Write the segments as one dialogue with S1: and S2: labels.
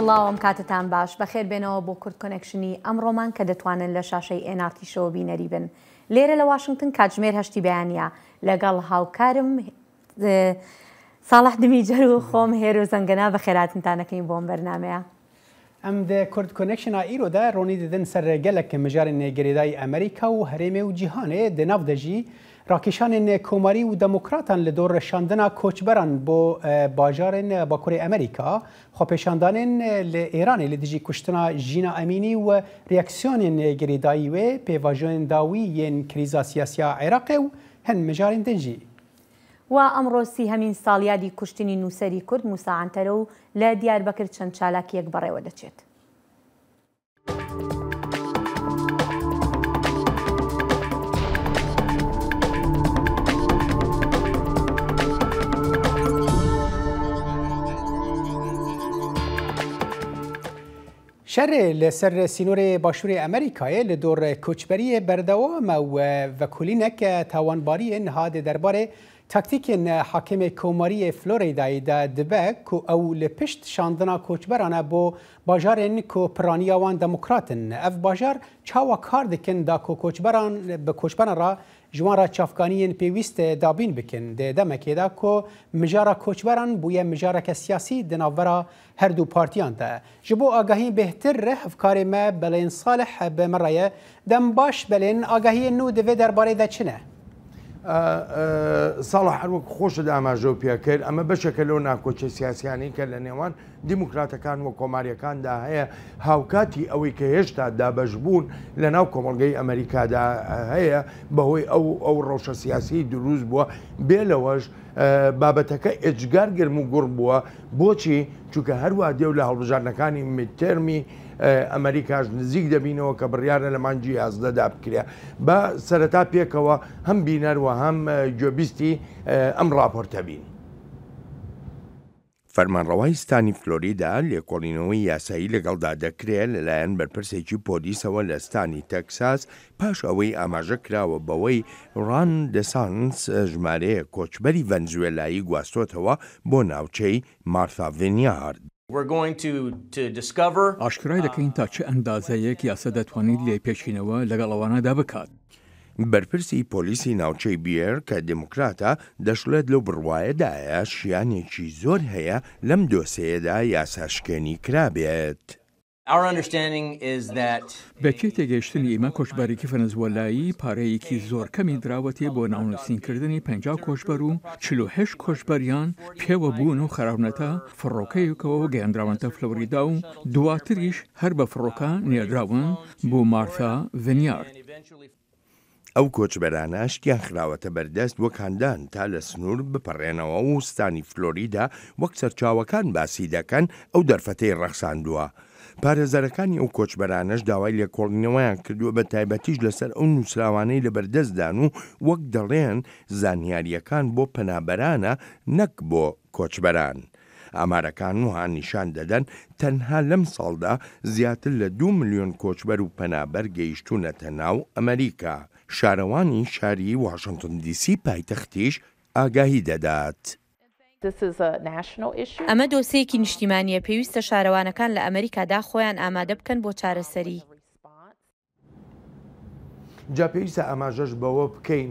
S1: سڵاو ئەم کاتتان باش بەخێر بێنەوە بۆ کورد Connection ی ئەمڕۆمان کە دەتوانن لە شاشەی NRT شەوە بینەری بن لێرە لە واشنگتن کاتژمێر هەشتی بەیانە لەگەڵ هاوکارم ساڵح دمیجەر و خۆم هێرۆ زەنگەنە بەخێراتنتان ئەکەین بۆ ئەم بەرنامەیە.
S2: ئەم دە کورد Connection a ئیرۆ دە ڕۆنی ددن سەر گەلەک مژارێن گرێدای ئەمریکا و هەرێمێ و جیهانێ دە ناو دە ژی ڕاکێشانێن کۆماری و دموکراتان لە دۆر شاندنا کۆچبەران بۆ باژارێن باکورێ ئەمریکا، خۆپێشاندانێن لە ئێرانێ لە دژی کوشتنا ژینا ئەمینی و ریاکسیۆنێن گرێدایی وێ، پێڤاژۆێن داوی یێن کریزا سیاسیا عێراقێ و هەن مژارێن دن ژی.
S1: و ئەمڕۆ سیهەمین ساڵیادی کوشتنی نووسەری کورد موسا عەنتەرە و لە دیاربەکر چەند چالاکییەک بەڕێوەدەچێت.
S2: شەڕێ لە سەر سینۆرێ باشوورێ ئەمریکایێ لە دۆر کۆچبەریێ بەردەوامە و ڤەکۆلینەک تاوانباریێ niha di derbarê taktîkên hakimê Komariyê Florîdayê de dibe ku ew li pişt şandina koçberan e bo bajarên ku piraniya wan demokrat in. Ev bajar çawa kar dikin da ku koçberan bi koçberan re ji wan re çavkaniyên pêwîst dabîn bikin di demekê de ku mijara koçberan bûye mijareke siyasî di navbera her du partiyan de. Ji bo agahiyên bêhtir hevkarê me Belên Salih bi me re ye. Dem baş Belên, agahiyên nû di vê derbarê de çi ne?
S3: ساڵح هەروەک خۆشت ئاماژەو پێکرد ئەمە بەشێکە لەو ناکۆکیە سیاسیانەی کە لە نێوان دیموکراتەکان و کۆماریەکاندا هەیە هاوکاتی ئەوەی کە هێشتا دابەشبوون لە ناو کۆمەڵگەی ئەمریکادا هەیە بەهۆی ئەو ئەو ڕەوشە سیاسی دروست بووە بێ لەوەش بابەتەکە ئێجگار گەرم و گوڕ بووە بۆچی چونکە هەروا دێو لە هەڵبژاردنەکانی midterm ی ئەمریکاش نزیک دەبینەوە کە بڕیارە لە مانگی یازدەدا بکرێ با سەرەتا پێکەوە هەم بینەر و هەم گوێبیستی ئەم ڕاپۆرتە بین.
S4: فەرمانڕەوای ستانی فلۆریدا لێکۆڵینەوەی یاسایی لەگەڵدا دەکرێ لەلایەن بەرپرسێکی پۆلیسەوە لە ستانی تەکساس پاش ئەوەی ئاماژە کراوە بەوەی ڕان دێسانتس ژمارەیەک کۆچبەری ڤەنزوێلایی گواستۆتەوە بۆ ناوچەی مارثا ڤینیارد.
S5: ئاشکرای دەکەین تا چ ئەندازەیەک یاسا دەتوانیت لێپێچینەوە لەگەڵ ئەوانەدا بکات.
S4: بەرپرسی پۆلیسی ناوچەی بیێر کە دێموکراتە، دەشڵێت لەو بڕوایەدایە شیانێکی زۆر هەیە لەم دۆسێیەدا یاساشکێنی کرابێت.
S5: بە پێی تێگەیشتنی ئیمە کۆچبەرێکی فەنەزوەلایی پارەیەکی زۆر کەمی دراوەتێ بۆ ناونوسینکردنی 50 کۆچبەر و 48 کۆچبەریان پێوە بوون و خراونەتە فڕۆکەیەکەوە و گەیەندراونەتە فلۆریدا و دواتریش هەر بە فڕۆکە نێردراون بۆ مارثا ڤینیارد.
S4: ئەو کۆچبەرانە شتیان خراوەتە بەردەست وەک هاندان تا لە سنوور بپەڕێنەوە و ستانی فلۆریدا وەک سەرچاوەکان باسی دەکەن ئەو دەرفەتەی ڕەخساندووە. پارێزەرەکانی ئەو کۆچبەرانەش داوای لێکۆڵینەوەیان کردووە بە تایبەتیش لەسەر ئەو نووسراوانەی لەبەردەستدان و وەک دەڵێن زانیارییەکان بۆ پەنابەرانە نەک بۆ کۆچبەران. ئامارەکان وەها نیشان دەدەن تەنها لەم ساڵدا زیاتر لە دوو ملیۆن کۆچبەر و پەنابەر گەیشتوونەتە ناو ئەمەریکا. شارەوانی شاری واشنتن دی سی پایتەختیش ئاگاهی دەدات.
S1: ئەمە دۆسێیەکی نیشتیمانییە، پێویستە شارەوانەکان لە ئەمەریکادا خۆیان ئامادە بکەن بۆ چارەسەری.
S3: جا پێویستە ئاماژەش بەوە بکەین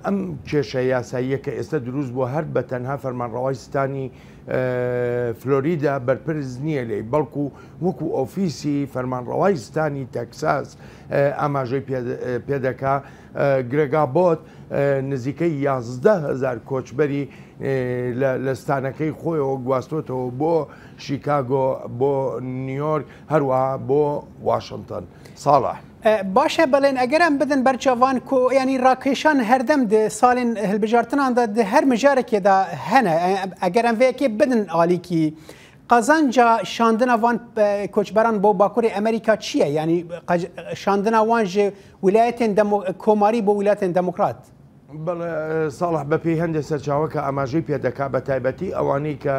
S3: ئەم کێشە یاساییە کە ئێستا دروست بووە هەر بە تەنها فەرمانڕەوای ستانی فلۆریدا بەرپرس نییە لێی بەڵکو وەکو ئۆفیسی فەرمانڕەوای ستانی تەکساس ئاماژەی پێدەکا گرێگ ئابۆت نزیکەی 11 هزار کۆچبەری لە ستانەکەی خۆیەوە گواستۆتەوە بۆ شیکاگۆ بۆ نیویۆرک هەروەها بۆ واشنتن ساڵح.
S2: باشە بەڵێن ئەگەر ئەم بدن بەرچاوان کو ینی ڕاکێشان هەردەم di ساڵên hilbijartinan de di her mijarekê de hene eger em vê yekê bidin alîkî qazanca şandina van koçberan bo bakurê Amerîka çi ye? Yani şandina wan ji wilayetên komarî bo wilayetên demokrat.
S3: بەڵێ ساڵح بەپێی هەندێک سەرچاوە کە ئاماژەی پێدەکا بە تایبەتی ئەوانەی کە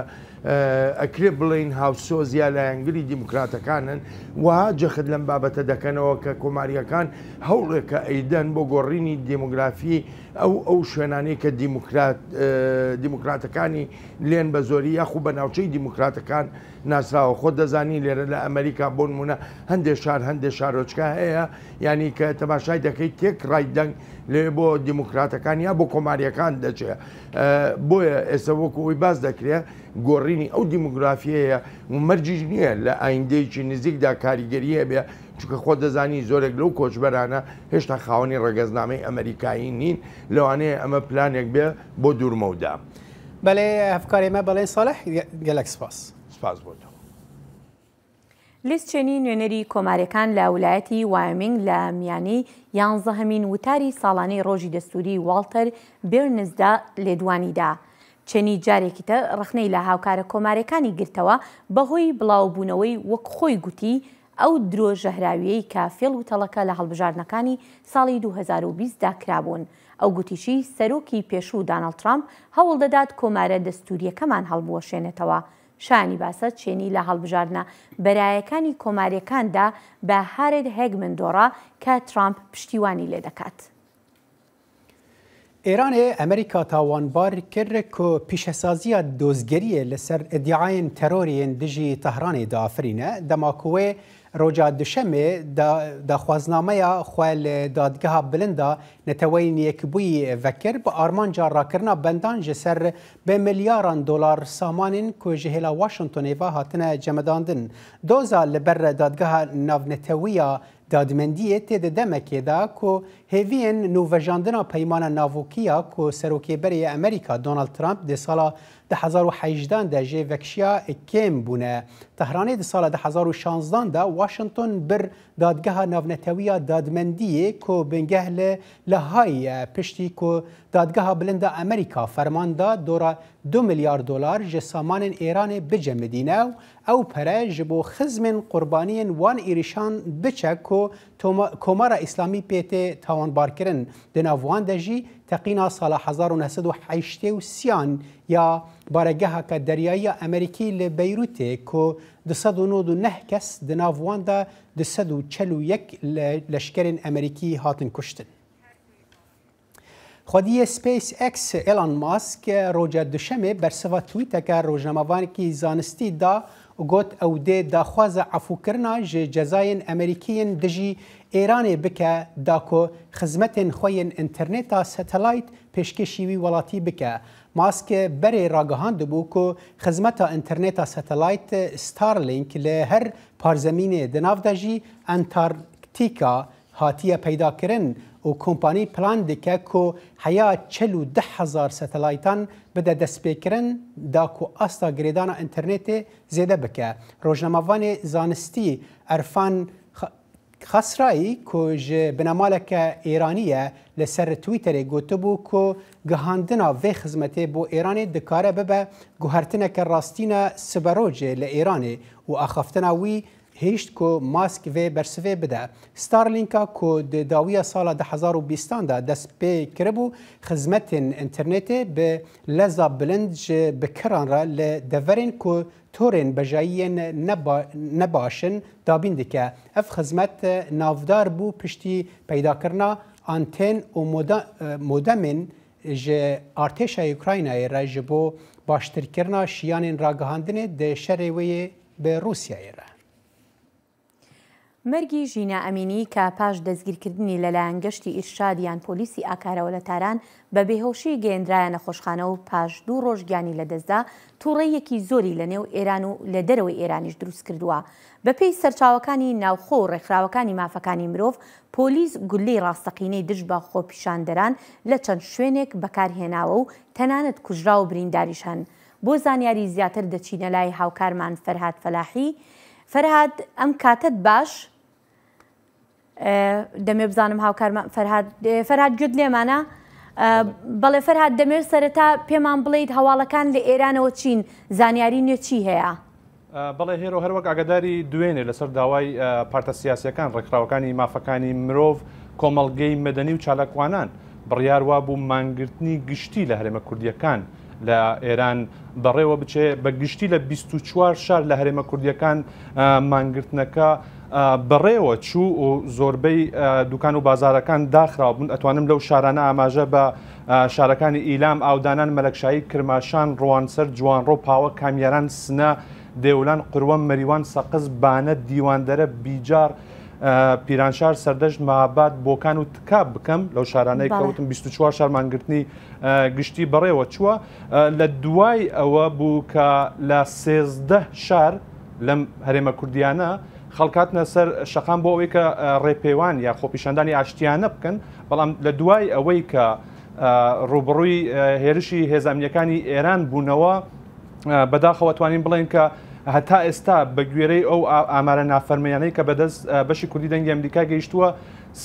S3: ئەکرێ بڵێین هاوسۆز یا لایەنگری دیموکراتەکانن وەها جەخت لەم بابەتە دەکەنەوە کە کۆمارییەکان هەوڵێکە ئەیدەن بۆ گۆڕینی دێمۆگرافی ئەو ئەو شوێنانەی کە دیموکرات دیموکراتەکانی لێن بە زۆری یاخو بە ناوچەی دیموکراتەکان ناسراوە خۆت دەزانی لێرە لە ئەمریکا بۆ نمونە هەندێک شار هەندێک شارۆچکە هەیە یانی کە تەماشای دەکەیت تێکڕای دەنگ لەوێ بۆ دیموکراتەکان یا بۆ کۆماریەکان دەچێ بۆیە ئێستا وەکو ئەوی باس دەکرێ گۆڕینی ئەو دیموگرافیەیە و مەرجیش نییە لە ئایندەیەکی نزیکدا کاریگەری هەبێ چونکە خۆت دەزانی زۆرێک لەو کۆچبەرانە هێشتا خاوەنی ڕەگەزنامەی ئەمەریکایی نین لەوانەیە ئەمە پلانێک بێ بۆ دوورمەودا.
S2: بەلێ هەڤکارێ مە بەڵێن ساڵح گەلەک سپاس.
S3: سپاس بۆ تۆ.
S1: لیز چێنی نوێنەری کۆماریەکان لە ولایەتی وایۆمینگ لە میانەی یانزەهەمین وتاری ساڵانەی ڕۆژی دەستوری واڵتەر بێرنزدا لێدوانی دا. چێنی جارێکی تر ڕەخنەی لە هاوکارە کۆماریەکانی گرتەوە بەهۆی بڵاوبوونەوەی وەک خۆی گوتی ئەو درۆ ژەهراویەی کە فێڵ و تەڵەکە لە هەڵبژاردنەکانی ساڵی 2020 دا کرابوون. ئەو گوتیشی سەرۆکی پێشوو داناڵد ترامپ هەوڵدەدات کۆمارە دەستوریەکەمان هەڵبوەشێنێتەوە. شایانی باسە چێنی لە هەڵبژاردنە بەرایەکانی کۆمارییەکاندا بە هارێد هێگمن دۆڕا کە ترامپ پشتیوانی لێدەکات.
S2: ئێرانê Amerîka tawanbar kir ku pîşesaziya dozgeriyê li ser îdiayên terorê yên dijî Tehranê diafirîne, dema ku wê roja Duşemê daxwaznameya xwe li Dadgeha Bilind a Neteweyên Yekbûyî vekir bi armanca rakirina bendan ji ser bi milyaran dolar samanên ku ji hêla Washingtonê ve hatine cemidandin. Doza li ber Dadgeha Navnetewî ya Dadmendiyê tê di demekê de ku hêviyên nûvejandina peymana navokî ya ku Serokê berê yê Amerîka Donald Trump di sala 2018 de jê vekişiya kêm bûne. Tehranê di sala 2016 de Washington bir Dadgeha Navnetewî ya Dadmendiyê ku bingeh li Lahayê ye piştî ku Dadgeha Bilind a Amerîka ferman da dora du milyar dolar ji samanên Êranê bicemidîne û ew pere ji bo xizmên qurbaniyên wan êrîşan biçe ku Komara Îslamî pê tê tawanbarkirin. Di nav wan de jî teqîna sala 1983 an ya baregeheke deryayî ya Amerîkî li Beyrûtê ku 299 kes di nav wan de 241 leşkerên Amerîkî hatin kuştin. Xwediyê SpaceX Elon Musk roja Duşemê bersiva twîteke rojnamevanekî zanistî da û got ew dê daxwaza efûkirina ji cezayên Amerîkî yên dijî Êranê bike da ku xizmetên xwe yên înterneta satelayt pêşkêşî wî welatî bike. Musk berê ragihandibû ku xizmeta înterneta satelayt Starlink li her parzemînê di nav de jî Antarktîka hatiye peydakirin û kompanî plan dike ku heya 42 hezar satelaytan bide destpêkirin da ku asta girêdana înternetê zêde bike. Rojnamevanê zanistî Erfan Khasraî ku ji binemaleke Êranî ye li ser Twitterê gotibû ku gihandina vê xizmetê bo Êranê dikare bibe guhertineke rastîna siberojê li Êranê û axaftina wî hişt ku Musk vê bersivê bide. Starlinka ku di dawiya sala 2020 an de dest pê kiribû xizmetên înternetê bi leza bilind ji bikiran re li deverên ku torên bejayî yên ne baş in dabîn dike. Ev xizmet navdar bû piştî peydakirina anten û modemên ji artêşa Ukraynayê re ji bo baştirkirina şiyanên ragihandinê di şerê wê yê bi Rûsyayê re.
S1: مەرگی ژینا ئەمینی کە پاش دەستگیرکردنی لەلایەن گەشتی ئیرشاد یان پۆلیسی ئاکارەوە لە تاران بە بێهۆشی گەیەندرایە نەخۆشخانە و پاش دوو ڕۆژ گیانی لەدەستدا، تووڕەییەکی زۆری لەنێو ئێران و لە دەرەوەی ئێرانیش دروستکردووە. بەپێی سەرچاوەکانی ناوخۆ و ڕێکخراوەکانی مافەکانی مرۆڤ، پۆلیس گوللەی ڕاستەقینەی دژ بە خۆپیشاندەران لە چەند شوێنێک بەکارهێناوە و تەنانەت کوژراو و برینداریش هەن. بۆ زانیاری زیاتر دەچینە لای هاوکارمان فەرهاد فەلاحی. فەرهاد ئەم کاتەت باش دەمێ بزانم هاوکارمان فەرهاد فەرهاد گوێت لێمانە؟ بەڵێ فەرهاد دەمێت سەرەتا پێمان بڵیت هەواڵەکان لە ئێرانەوە چین زانیاری نوێ چی هەیە؟
S6: بەڵێ هێرۆ هەروەک ئاگاداری دوێنێ لەسەر داوای پارتە سیاسیەکان ڕێکخراوەکانی مافەکانی مرۆڤ کۆمەڵگەی مەدەنی و چالاکوانان بڕیار وابوو مانگرتنی گشتی لە هەرێمە کوردییەکان لە ئێران بەڕێوە بچێ. بە گشتی لە 24 شار لە هەرێمە کوردییەکان مانگرتنەکە بەڕێوە چوو و زۆربەی دوکان و بازارەکان داخراو بوون. ئەتوانم لەو شارانە ئاماژە بە شارەکانی ئیلام، ئاودانان، مەلەکشایی، کرماشان، ڕوانسەر، جوانڕۆ، پاوە، کامیاران، سنە، دێولان، قروە، مەریوان، سەقز، بانە، دیواندەرە، بیجاڕ، پیرانشار، سەردەشت، مەهاباد، بۆکان و تکاب بکەم. لەو شارانەی کە وتم 24 شار مانگرتنی گشتی بەڕێوە چووە. لە دوای ئەوە بوو کە لە 13 شار لەم هەرێمە کوردیانە خەڵک هاتنە سەر شەقام بۆ ئەوەی کە ڕێپێوان یا خۆپیشاندانی ئاشتیانە بکەن، بەڵام لە دوای ئەوەی کە ڕووبەڕووی هێرشی هێزە ئەمنییەکانی ئێران بوونەوە، بەداخەوە توانین بڵێن کە هەتا ئێستا بە گوێرەی ئەو ئامارە نافەرمیانەی کە بەدەست بەشی کوردی دەنگی ئەمریکا گەیشتووە،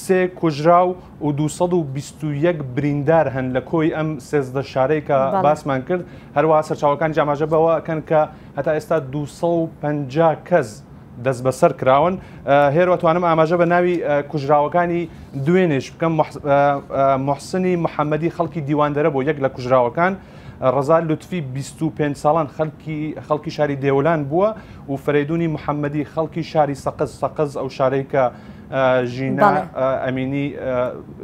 S6: سێ کوژراو و 221 بریندار هەن لە کۆی ئەم 13 شارەی کە باسمان کرد. هەروەها سەرچاوەکان ئاماژە بەوە ئەکەن کە هەتا ئێستا 250 کەس دەستبەسەر کراون. هێرۆ ئەتوانم ئاماژە بە ناوی کوژراوەکانی دوێنێش بکەم. محسنی محەممەدی خەڵکی دیواندەرە بۆ یەک لە کوژراوەکان، ڕەزا لوتفی 25 ساڵان خەڵکی شاری دێولان بووە و فەرەیدونی محەممەدی خەڵکی شاری سەقز، سەقز ئەو شارەی کە ژینا ئەمینی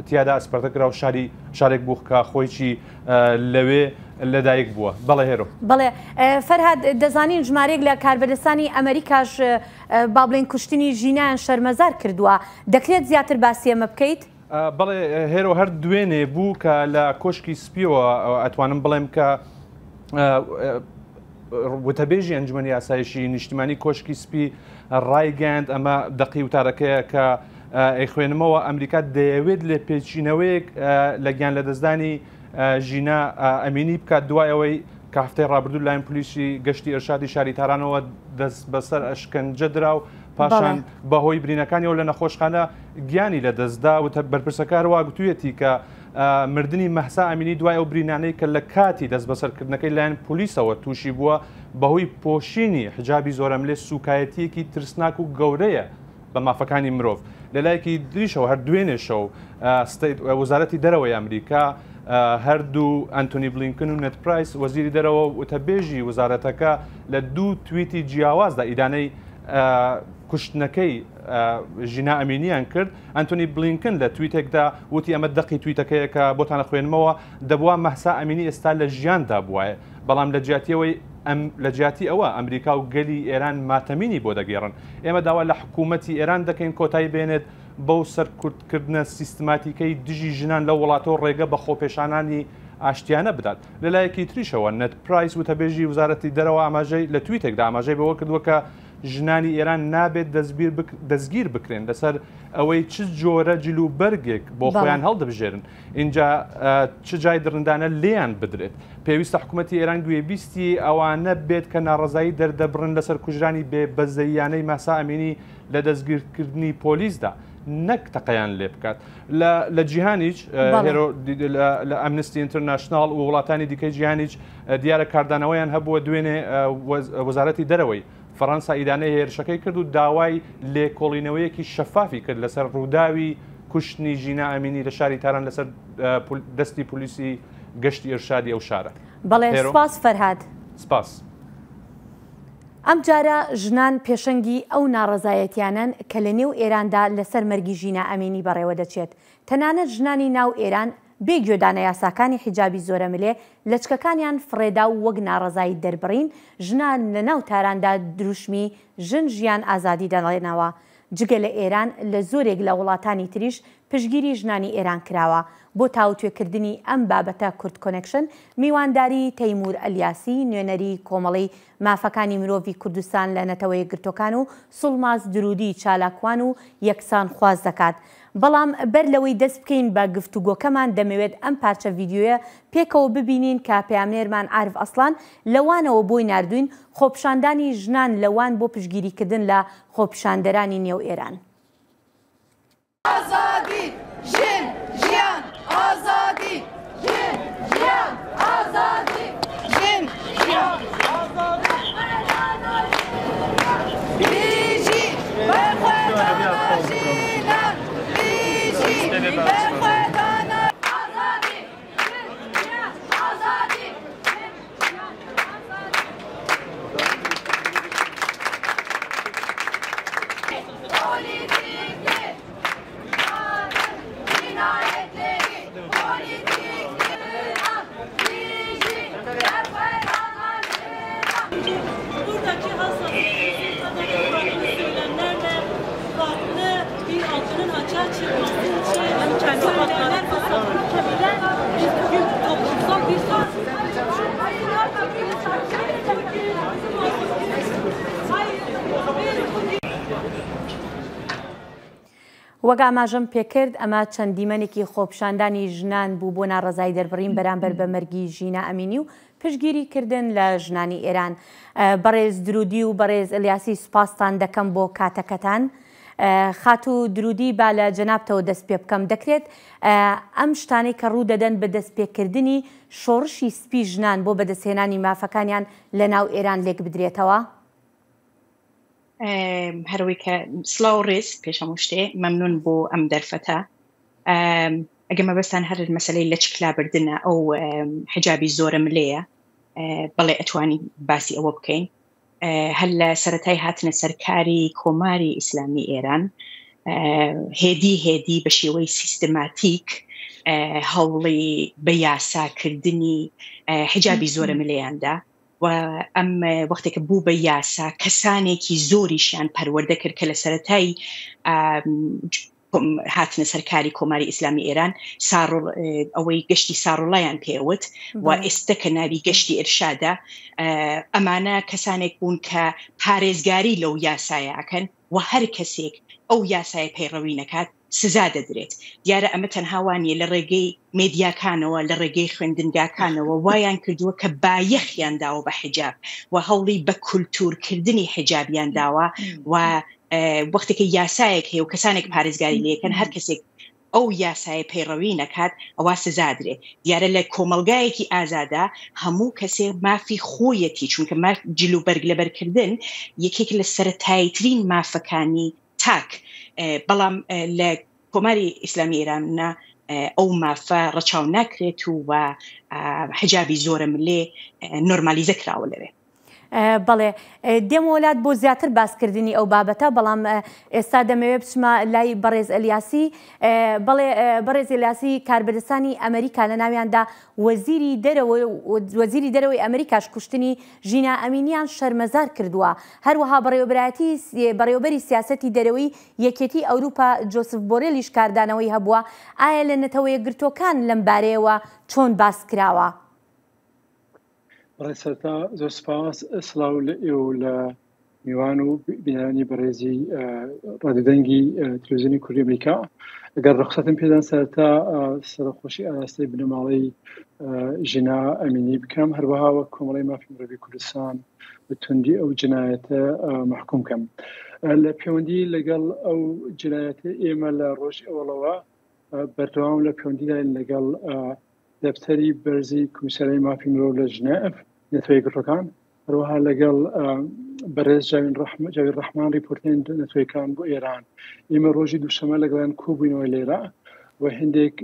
S6: تیادا ئەسپەردە کرا و شاری شارێک بوو کە خۆیی لەوێ لەدایک بووە. بەڵێ هێرۆ.
S1: بەڵێ فەرهاد، دەزانین ژمارەیەک لە کاربەدەستانی ئەمریکاش با بڵێین کوشتنی ژینایان شەرمەزار کردووە، دەکرێت زیاتر باسی ئەمە بکەیت؟
S6: بەڵێ هێرۆ، هەر دوێنێ بوو کە لە کۆشکی سپیەوە ئەتوانم بڵێم کە وتەبێژی ئەنجومەنی ئاسایشی نیشتیمانی کۆشکی سپی ڕایگەیاند، ئەمە دەقی وتارەکەیە کە ئەیخوێنمەوە، ئەمریکا دەیەوێت لێپێچینەوەیەک لە گیان لەدەستدانی ژینا ئەمینی بکات دوای ئەوەی کە هەفتەی ڕابردوو لایەن پلیسی گەشتی ئێرشادی شاری تارانەوە دەست بەسەر ئەشکەنجە درا و پاشان بەهۆی برینەکانیەوە لە نەخۆشخانە گیانی لەدەستدا. وتە بەرپرسەکە هەروە گوتوویەتی کە مردنی مەهسا ئەمینی دوای ئەو برینانەی کە لە کاتی دەستبەسەرکردنەکەی لایەن پۆلیسەوە تووشی بووە بەهۆی پۆشینی حجابی زۆرەملێ سوکایەتیەکی ترسناک و گەورەیە بە مافەکانی مرۆڤ. لەلایەکی دریشەوە هەر دوێنێ شەو وەزارەتی دەرەوەی ئەمریکا هەردوو ئەنتۆنی بلینکن و نێد پرایس وەزیری دەرەوە و وتەبێژی وەزارەتەکە لە دوو تویتی جیاوازدا ئیدانەی کوشتنەکەی ژینا ئەمینیان کرد. ئەنتۆنی بلینکن لە تویتێکدا وتی، ئەمە دەقی تویتەکەیە کە بۆتان ئەخوێنمەوە، دەبوا مەهسا ئەمینی ئێستا لە ژیاندا بوایە، بەڵام لە جیاتیەوەی لە جیاتی ئەوە ئەمریکا و گەلی ئێران ماتەمینی بۆ دەگێڕن. ئێمە داوا لە حکوومەتی ئێران دەکەین کۆتایی بێنێت بەو سەرکوتکردنە سیستماتیکەی دژی ژنان لەو وڵاتە و ڕێگە بە خۆپێشانانی ئاشتیانە بدات. لە لایەکی تریشەوە نێد پرایس وتەبێژی وەزارەتی دەرەوە ئاماژەی لە تویتێکدا ئاماژەی بەوە کردووە کە ژنانی ئێران نابێت دەستگیر بکرێن لەسەر ئەوەی چ جۆرە جل و بەرگێک بۆ خۆیان هەڵدەبژێرن، ئینجا چ جای دڕندانە لێیان بدرێت. پێویستە حکوومەتی ئێران گوێبیستی ئەوانە بێت کە ناڕەزایی دەردەبڕن لەسەر کوژرانی بێ بەزەییانەی مەهسا ئەمینی لە دەستگیرکردنی پۆلیسدا، نەک تەقەیان لێ بکات. لە جیهانیش لە ئەمنستی ئینتەرناشناڵ و وڵاتانی دیکەی جیهانیش دیارە کاردانەوەیان هەبووە. دوێنێ وەزارەتی دەرەوەی فەڕەنسا ئیدانەی هێرشەکەی کرد و داوای لێکۆڵینەوەیەکی شەفافی کرد لەسەر ڕووداوی کوشتنی ژینا ئەمینی لە شاری تاران لەسەر دەستی پۆلیسی گەشتی ئیرشادی ئەو شارە.
S1: بەڵێ سپاس فەرهاد.
S6: سپاس.
S1: ئەمجارە ژنان پێشەنگی ئەو ناڕەزایەتیانەن کە لە نێو ئێراندا لەسەر مەرگی ژینا ئەمینی بەڕێوە دەچێت. تەنانەت ژنانی ناو ئێران بێ گوێدانە یاساکانی حیجابی زۆرەملێ لەچکەکانیان فڕێدا و وەک ناڕەزایی دەربڕین ژنان لە ناو تاراندا دروشمی ژن ژیان ئازادی دەڵێنەوە. جگە لە ئێران لە زۆرێک لە وڵاتانی تریش پشتگیری ژنانی ئێران کراوە. بۆ تاوتوێکردنی ئەم بابەتە کوردکۆنێکشن میوانداری تەیمور ئەلیاسی نوێنەری کۆمەڵەی مافەکانی مرۆڤی کوردستان لە نەتەوەیەکگرتوەکان و سوڵماز درودی چالاکوان و یەکسانخواز دەکات. بەڵام بەر لەوەی دەست بکەین بە گفتوگۆکەمان دەمەوێت ئەم پارچە ڤیدیۆیە پێکەوە ببینین کە پەیامنێرمان عارف ئەسڵان لە وانەوە بۆی ناردووین، خۆپیشاندانی ژنان لە وان بۆ پشتگیریکردن لە خۆپیشاندەرانی نێو ئێران.
S7: ئازادی ژن ژیان ئازادی ژن ژیان ئازادی ژن ژیان ئازادی بیژی بەرخۆدانا ژینان بیژی بەرخۆدانا ئازادی.
S8: Bir altının açığa çıkması için yani kendi haklarını savunabilen biz bugün toplumsal bir sorun.
S1: وەک ئاماژەم پێکرد ئەمە چەند دیمەنێکی خۆپیشاندانی ژنان بوو بۆ ناڕەزایی دەربڕین بەرامبەر بە مەرگی ژینا ئەمینی و پشتگیری کردن لە ژنانی ئێران. بەڕێز درودی و بەڕێز ئەلیاسی سوپاستان دەکەم بۆ کاتەکەتان. خاتوو درودی با لە جەنابتەوە دەست پێ بکەم دەکرێت ئەم شتانەی کە ڕوو دەدەن بە دەست پێکردنی شۆڕشی سپی ژنان بۆ بەدەستهێنانی مافەکانیان لە ناو ئێران لێک بدرێتەوە؟
S9: هەروەی کە سڵاو ڕێز پێش هەموو شتێ مەمنون بۆ ئەم دەرفەتە ئەگە مەبەستان هەر مەسلەی لەچک لابردنە ئەو حجابی زۆرە ملەیە بەڵێ ئەتوانی باسی ئەوە بکەین هەر لە سەتای هاتنە سەرکاری کۆماری ئیسلامی ئێران هێدی هێدی بە شێوەی سیستماتیک هەوڵی بە یاساکردنی حجابی زۆرە ملەیاندا و ئەم وەختێکە بوو بە یاسا کەسانێکی زۆریشیان پەروەردە کرد کە لە سەتای هاتنە سەرکاری کۆماری ئیسلامی ئێران ئەوەی گەشتی ساڕڵیان پێوت و ئێستا کە ناوی گەشتی ئرشادە ئەمانە کەسانێک بوون کە پارێزگاری لەو یاسایەکەن و هەر کەسێک ئەو یاسایە پەیڕەوی نەکات سزا دەدرێت. دیارە ئەمە تەنها وا نییە، لە ڕێگەی مێدیاکانەوە، لە ڕێگەی خوێندنگاکانەوە وایان کردووە کە بایەخیان داوە بە حیجاب و هەوڵی بە کولتوورکردنی حیجابیان داوە و وەختێک کە یاسایەک هەیە و کەسانێک پارێزگاری لێکەن هەر کەسێک ئەو یاسایە پەیڕەوی نەکات ئەوا سزادرێ. دیارە لە کۆمەڵگایەکی ئازادا هەموو کەسێ مافی خۆیەتی چونکە ماف جل و بەرگ لەبەرکردن یەکێک لە سەرەتاییترین مافەکانی تاک، بەڵام لە کۆماری ئیسلامی ئێران ئەو مافە ڕەچاو ناکرێت و حجابی زۆرە ملێ نۆرمالیزە کراوە لەوێ.
S1: بەڵێ دێمەوە لات بۆ زیاتر باسکردنی ئەو بابەتە، بەڵام ئێستا دەمەوێت بچمە لای بەڕێز ئەلیاسی. بەڵێ بەڕێز ئەلیاسی، کاربەدەستانی ئەمریکا لە ناویاندا وەزیری دەرەوە وەزیری دەرەوەی ئەمریکاش کوشتنی ژینا ئەمینیان شەرمەزار کردووە. هەروەها بەڕێوەبەرایەتی بەڕێوەبەری سیاسەتی دەرەوەی یەکێتی ئەوروپا جۆسف بۆرێلیش کاردانەوەی هەبووە. ئایا لە نەتەوەیەکگرتووەکان لەم بارەیەوە چۆن باس کراوە؟
S10: بەڵێ سەرەتا زۆر سپاس، سڵاو لە ئێوە و لە میوان و بینەرانی بەڕێزی ڕادیۆ دەنگی تلویزیۆنی کوردی ئەمریکا. ئەگەر ڕوخسەتم پێدان سەرەتا سەرەخۆشی ئاراستەی بنەماڵەی ژینا ئەمینی بکەم، هەروەها وەک کۆمەڵەی مافی مرۆڤی کوردستان بە توندی ئەو جنایەتە مەحکوم کەم. لە پەیوەندی لەگەڵ ئەو جنایەتە ئێمە لە ڕۆژی ئەوەڵەوە بەردەوام لە پەیوەندیداین لەگەڵ دەفتەری بەرزی کۆمیسیاری مافی مرۆڤ لە ژنێڤ نەتەوە یەکگرتووەکان، هەروەها لەگەڵ بەڕێز جاوین ڕەحم جاوید ڕەحمان ڕیپۆرتێن نەتەوەکان بۆ ئێران. ئێمە ڕۆژی دووشەمە لەگەڵیان کۆبووینەوە لێرە و هەندێک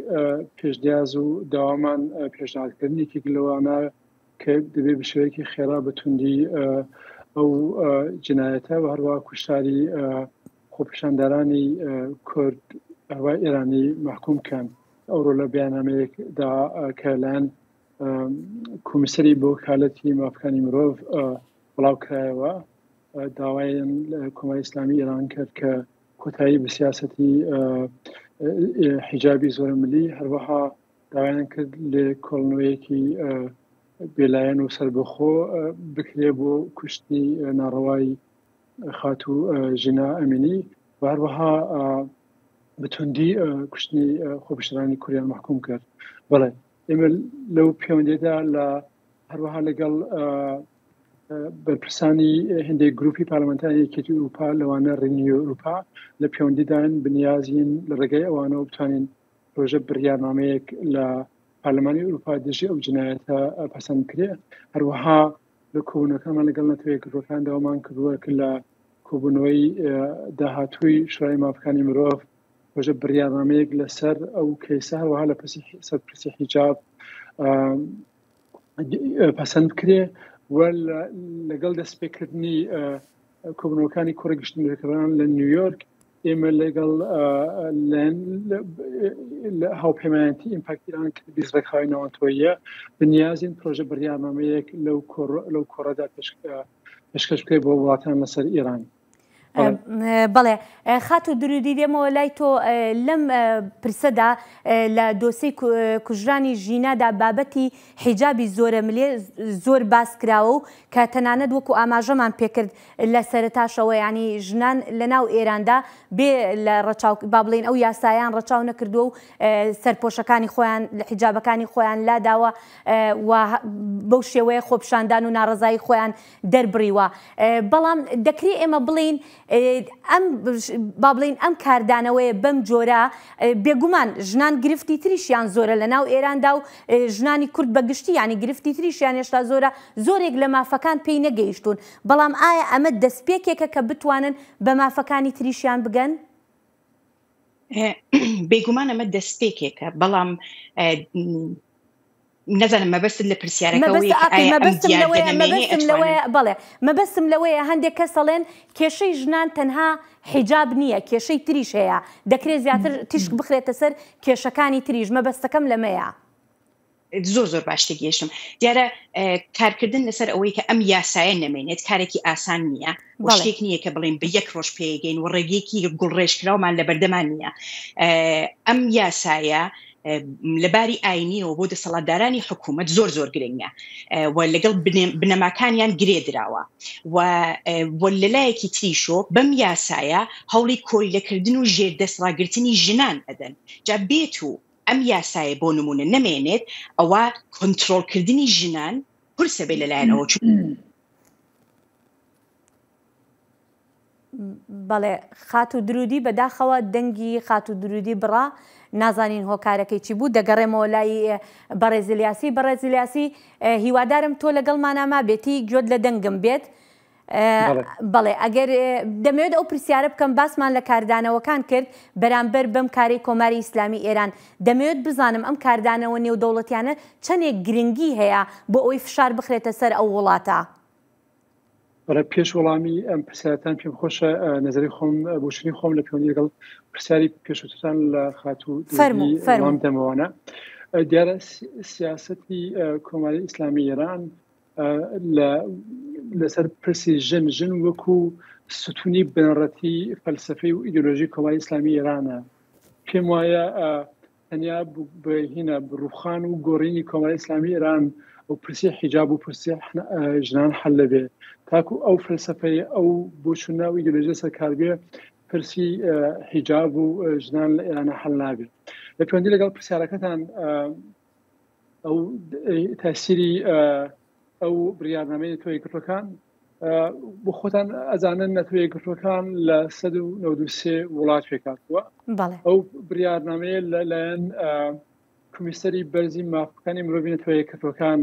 S10: پێشنیاز و داوامان پێشنیاد کردن، یەکێک لەوانە کە دەبێت بە شێوەیەکی خێرا بە توندی ئەو جنایەتە و هەروەها کوشتاری خۆپیشاندەرانی کورد هەروەها ئێرانی مەحکوم کەن. ئەوڕۆ لە بەیاننامەیەکدا کە لایەن کۆمیسەری بۆ وەکالەتی مافەکانی مرۆڤ بڵاو کرایەوە، داوایان لە کۆماری ئیسلامی ئێران کرد کە کۆتایی بە سیاسەتی حیجابی زۆرەملی، هەروەها داوایان کرد لێکۆڵنەوەیەکی بێلایەن و سەربەخۆ بکرێ بۆ کوشتنی ناڕەوای خاتوو ژینا ئەمینی و هەروەها بە توندی کوشتنی خۆپیشاندانی کوریان مەحکوم کرد. بەڵێ ئێمە لەو پەیوەندیدا لە هەروەها لەگەڵ بەرپرسانی هەندێک گروپی پارلەمانتاری یەکێتی ئەوروپا لەوانە رینیو ئەوروپا لە پەیوەندیدان بنیازین لە ڕێگەی ئەوانەوە بتوانین پرۆژە بڕیارنامەیەک لە پەرلەمانی ئەوروپا دژی ئەو جنایەتە پەسەند بکرێ. هەروەها لە کۆبوونەکانمان لەگەڵ نەتەوە یەکگرتووەکان داوامان کردووە کە لە کۆبوونەوەی داهاتووی شورای مافەکانی مرۆڤ پرۆژە بڕیارنامەیەک لەسەر ئەو کەیسە هەروەها لە پرسی سەر پرسی حیجاب پەسەند بکرێ و لەگەڵ دەستپێکردنی کۆبوونەوەکانی کۆڕی گشتی نەتەوەکان لە نیویۆرک ئێمە لەگەڵ هاوپەیمانەتی ئیمپاکت ئیران کە 20 ڕێکخراوی ناوەندەوەیە بنیازین پرۆژە بڕیارنامەیەک لەو کۆڕ لەو کۆڕەدا پێشکەش بکرێت بۆ وڵاتان لەسەر ئێران.
S1: بەڵێ خاتوو درودی دێمەوە لای تۆ لەم پرسەدا لە دۆسێی کوژرانی ژینادا بابەتی حیجابی زۆرەملێ زۆر باس کراوە و کە تەنانەت وەکو ئاماژەمان پێکرد لە سەرەتاشەوە یانی ژنان لە ناو ئێراندا بێ لە ڕەچاو با بڵێین ئەو یاسایان ڕەچاو نەکردووە و سەرپۆشەکانی خۆیان حیجابەکانی خۆیان لاداوە و بەو شێوەیە خۆپیشاندان و ناڕەزایی خۆیان دەربڕیوە بەڵام دەکرێ ئێمە بڵێین ئەم با بڵێین ئەم کاردانەوەیە بەم جۆرە بێگومان ژنان گرفتی تریشیان زۆرە لە ناو ئێراندا و ژنانی کورد بە گشتی یانی گرفتی تریشیان هێشتا زۆرە زۆرێک لە مافەکان پێی نەگەیشتوون بەڵام ئایا ئەمە دەستپێکێکە کە بتوانن بە مافەکانی تریشیان بگەن؟
S9: بێگومان ئەمە دەستپێکێکە بەڵام نەزانم مەبەستت لە پرسیارەکە ئەوەیە کە ئایا ئەم
S1: مەبەستم
S9: دیاردە
S1: لەوەیە
S9: نەمێنێ
S1: مەبەستم
S9: ئەتوانن
S1: لەوەیە بەڵێ مەبەستم لەوەیە هەندێک کەس ئەڵێن کێشەی ژنان تەنها حیجاب نییە کێشەی تریش هەیە دەکرێت زیاتر تیشک بخرێتە سەر کێشەکانی تریش مەبەستەکەم لەمەیە.
S9: زۆر زۆر باش تێگەیشتم دیارە کارکردن لەسەر ئەوەی کە ئەم یاسایە نەمێنێت کارێکی ئاسان نییە و
S1: بەڵێ.
S9: شتێک نییە کە بڵێن بە یەک ڕۆژ پێگەین و ڕێگەیەکی گوڵڕێژکراومان لە بەردەمان نییە ئەم یاسایە لە باری ئاینیەوە بۆ دەسەڵاتدارانی حکوومەت زۆر زۆر گرنگە و لەگەڵ بنەماکانیان گرێ دراوە و لەلایەکی تریشۆ بەم یاسایە هەوڵی کۆیلەکردن و ژێر دەست ڕاگرتنی ژنان ئەدەن جا بێت و ئەم یاسایە بۆ نمونە نەمێنێت ئەوە کۆنتترۆلکردنی ژنان قورسە بێ لەلایەن ئەوە
S1: بەڵێ خاتوو درودی بەداخەوە دەنگی خاتوو درودی بڕا نازانین هۆکارەکەی چی بوو دەگەڕێمەوە لای بەڕێز الیاسی بەڕێز الیاسی هیوادارم تۆ لەگەڵمانا مابێتی گوێت لە دەنگم بێت بەڵێ ئەگەر دەمەوێت ئەو پرسیارە بکەم باسمان لە کاردانەوەکان کرد بەرامبەر بەم کارەی کۆماری ئیسلامی ئێران دەمەوێت بزانم ئەم کاردانەوە نێودەوڵەتیانە چەندێک گرنگی هەیە بۆ ئەوەی فشار بخرێتە سەر ئەو وڵاتە؟
S10: بەڵێ پێش وەڵامی ئەم پرسیارتان پێم خۆشە نەزەری خۆم بۆچونی خۆم لە پەیوەندی لەگەڵ پرسیاری پێشووترتان لە خاتوو
S1: فەرموو
S10: دۆدی
S1: فەرموو.
S10: وەڵام دەمەوەە دیارە سیاسەتی کۆماری ئیسلامی ئێران لە لەسەر پرسی ژن ژن وەکو ستونی بنەڕەتی فەلسفی و ئیدۆلۆژی کۆماری ئیسلامی ئێرانە پێم وایە تەنیا بە هینە ڕوخان و گۆڕینی کۆماری ئیسلامی ئێران و پرسی حیجاب و پرسی ژنان حل لەبێ تاکو ئەو فەلسفەی ئەو بۆچونە و ئیدۆلۆژیە سەرکار بێ پرسی حیجاب و ژنان لە ئێرانە حل نابێت لە پەیوەندی لەگەڵ پرسیارەکەتان ئەو تاسیری ئەو بڕیارنامەی نەتەوە یەکگرتووەکان بۆ خۆتان ئەزانن نەتەوە یەکگرتووەکان لە 193 وڵات پێکهاتووە ئەو بڕیارنامەیە لەلایەن کمیسەری بەرزی مافەکانی مرۆڤی نەتەوە یەکگرتووەکان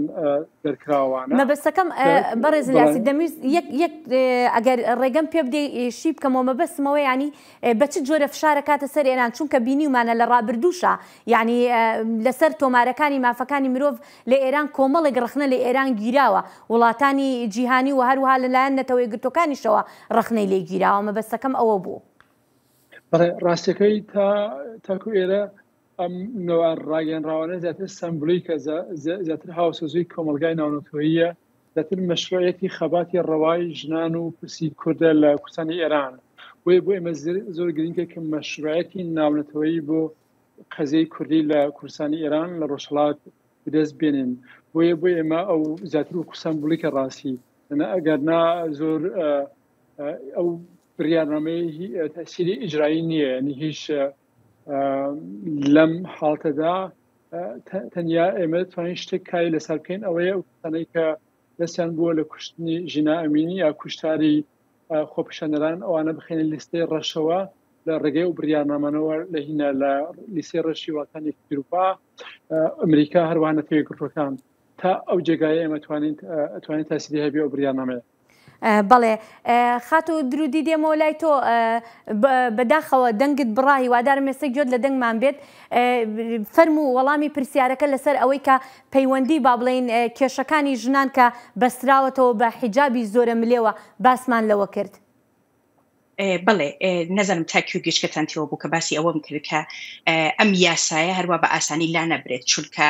S10: دەرکراوانە.
S1: مەبەستەکەم بەڕێز الیاسی دەمویست یەک یەک ئەگەر ڕێگەم پێ بدەی شی بکەمەوە مەبەستمەوە یانی بە چ جۆرە فشار ئەکاتە سەر ئێران چونکە بینیومانە لە ڕابردووشا یانی لەسەر تۆمارەکانی مافەکانی مرۆڤ لە ئێران کۆمەڵێک ڕەخنە لە ئێران گیراوە وڵاتانی جیهانی و هەروەها لەلایەن نەتەوە یەکگرتووەکانیشەوە ڕەخنەی لێ گیراوە مەبەستەکەم ئەوە بوو.
S10: بەڵێ ڕاستیەکەی تا تاکو ئێرە ئەم نەوە ڕاگەیەنراوانە زیاتر سەمبولیکە زیاتر هاوسۆزی کۆمەڵگای ناونەتەوەییە زیاتر مەشروعیەتی خەباتی ڕەوای ژنان و پرسی کوردە لە کوردستانی ئێران بۆیە بۆ ئێمە زۆر گرنگە کە مەشروعیەتی ناونەتەوەیی بۆ قەزیەی کوردی لە کوردستانی ئێران لە ڕۆژهەڵات بدەست بێنین بۆیە بۆ ئێمە ئەو زیاتر وەکو سەمبولیکە ڕاستی ئەگەر نا زۆر ئەو بڕیارنامەیە تەسیری ئیجرایی نییە یعنی هیچ لەم حاڵتەدا تەنیا ئێمە توانین شتێک کاری لەسەر بکەین ئەوەیە ئەو کەسانەی کە دەستیان بووە لە کوشتنی ژینا ئەمینی یا کوشتاری خۆپیشاندەران ئەوانە بخێنە لیستەی ڕەشەوە لە ڕێگەی و بڕیارنامانەوە لە هینا لە لیستەی ڕەشی وڵاتانی ئەوروپا ئەمریکا هەروەها نەتەوە یەکگرتووەکان تا ئەو جێگایە ئێمە توانین توانین تاسیری هەبێ ئەو بڕیارنامەیە
S1: بەڵێ خاتوو درودی دێمەوە لای تۆ بەداخەوە دەنگت بڕا هیوادارم ئێستا گوێت لە دەنگمان بێت فەرموو وەڵامی پرسیارەکە لەسەر ئەوەی کە پەیوەندی با بڵێین کێشەکانی ژنان کە بەستراوەتەوە بە حیجابی زۆرە ملێوە باسمان لەوە کرد.
S9: بەڵێ نەزانم تا کوێ گوێچکەتان تێوە بوو کە باسی ئەوەم کرد کە ئەم یاسایە هەروە بە ئاسانی لا نەبرێت چونکە.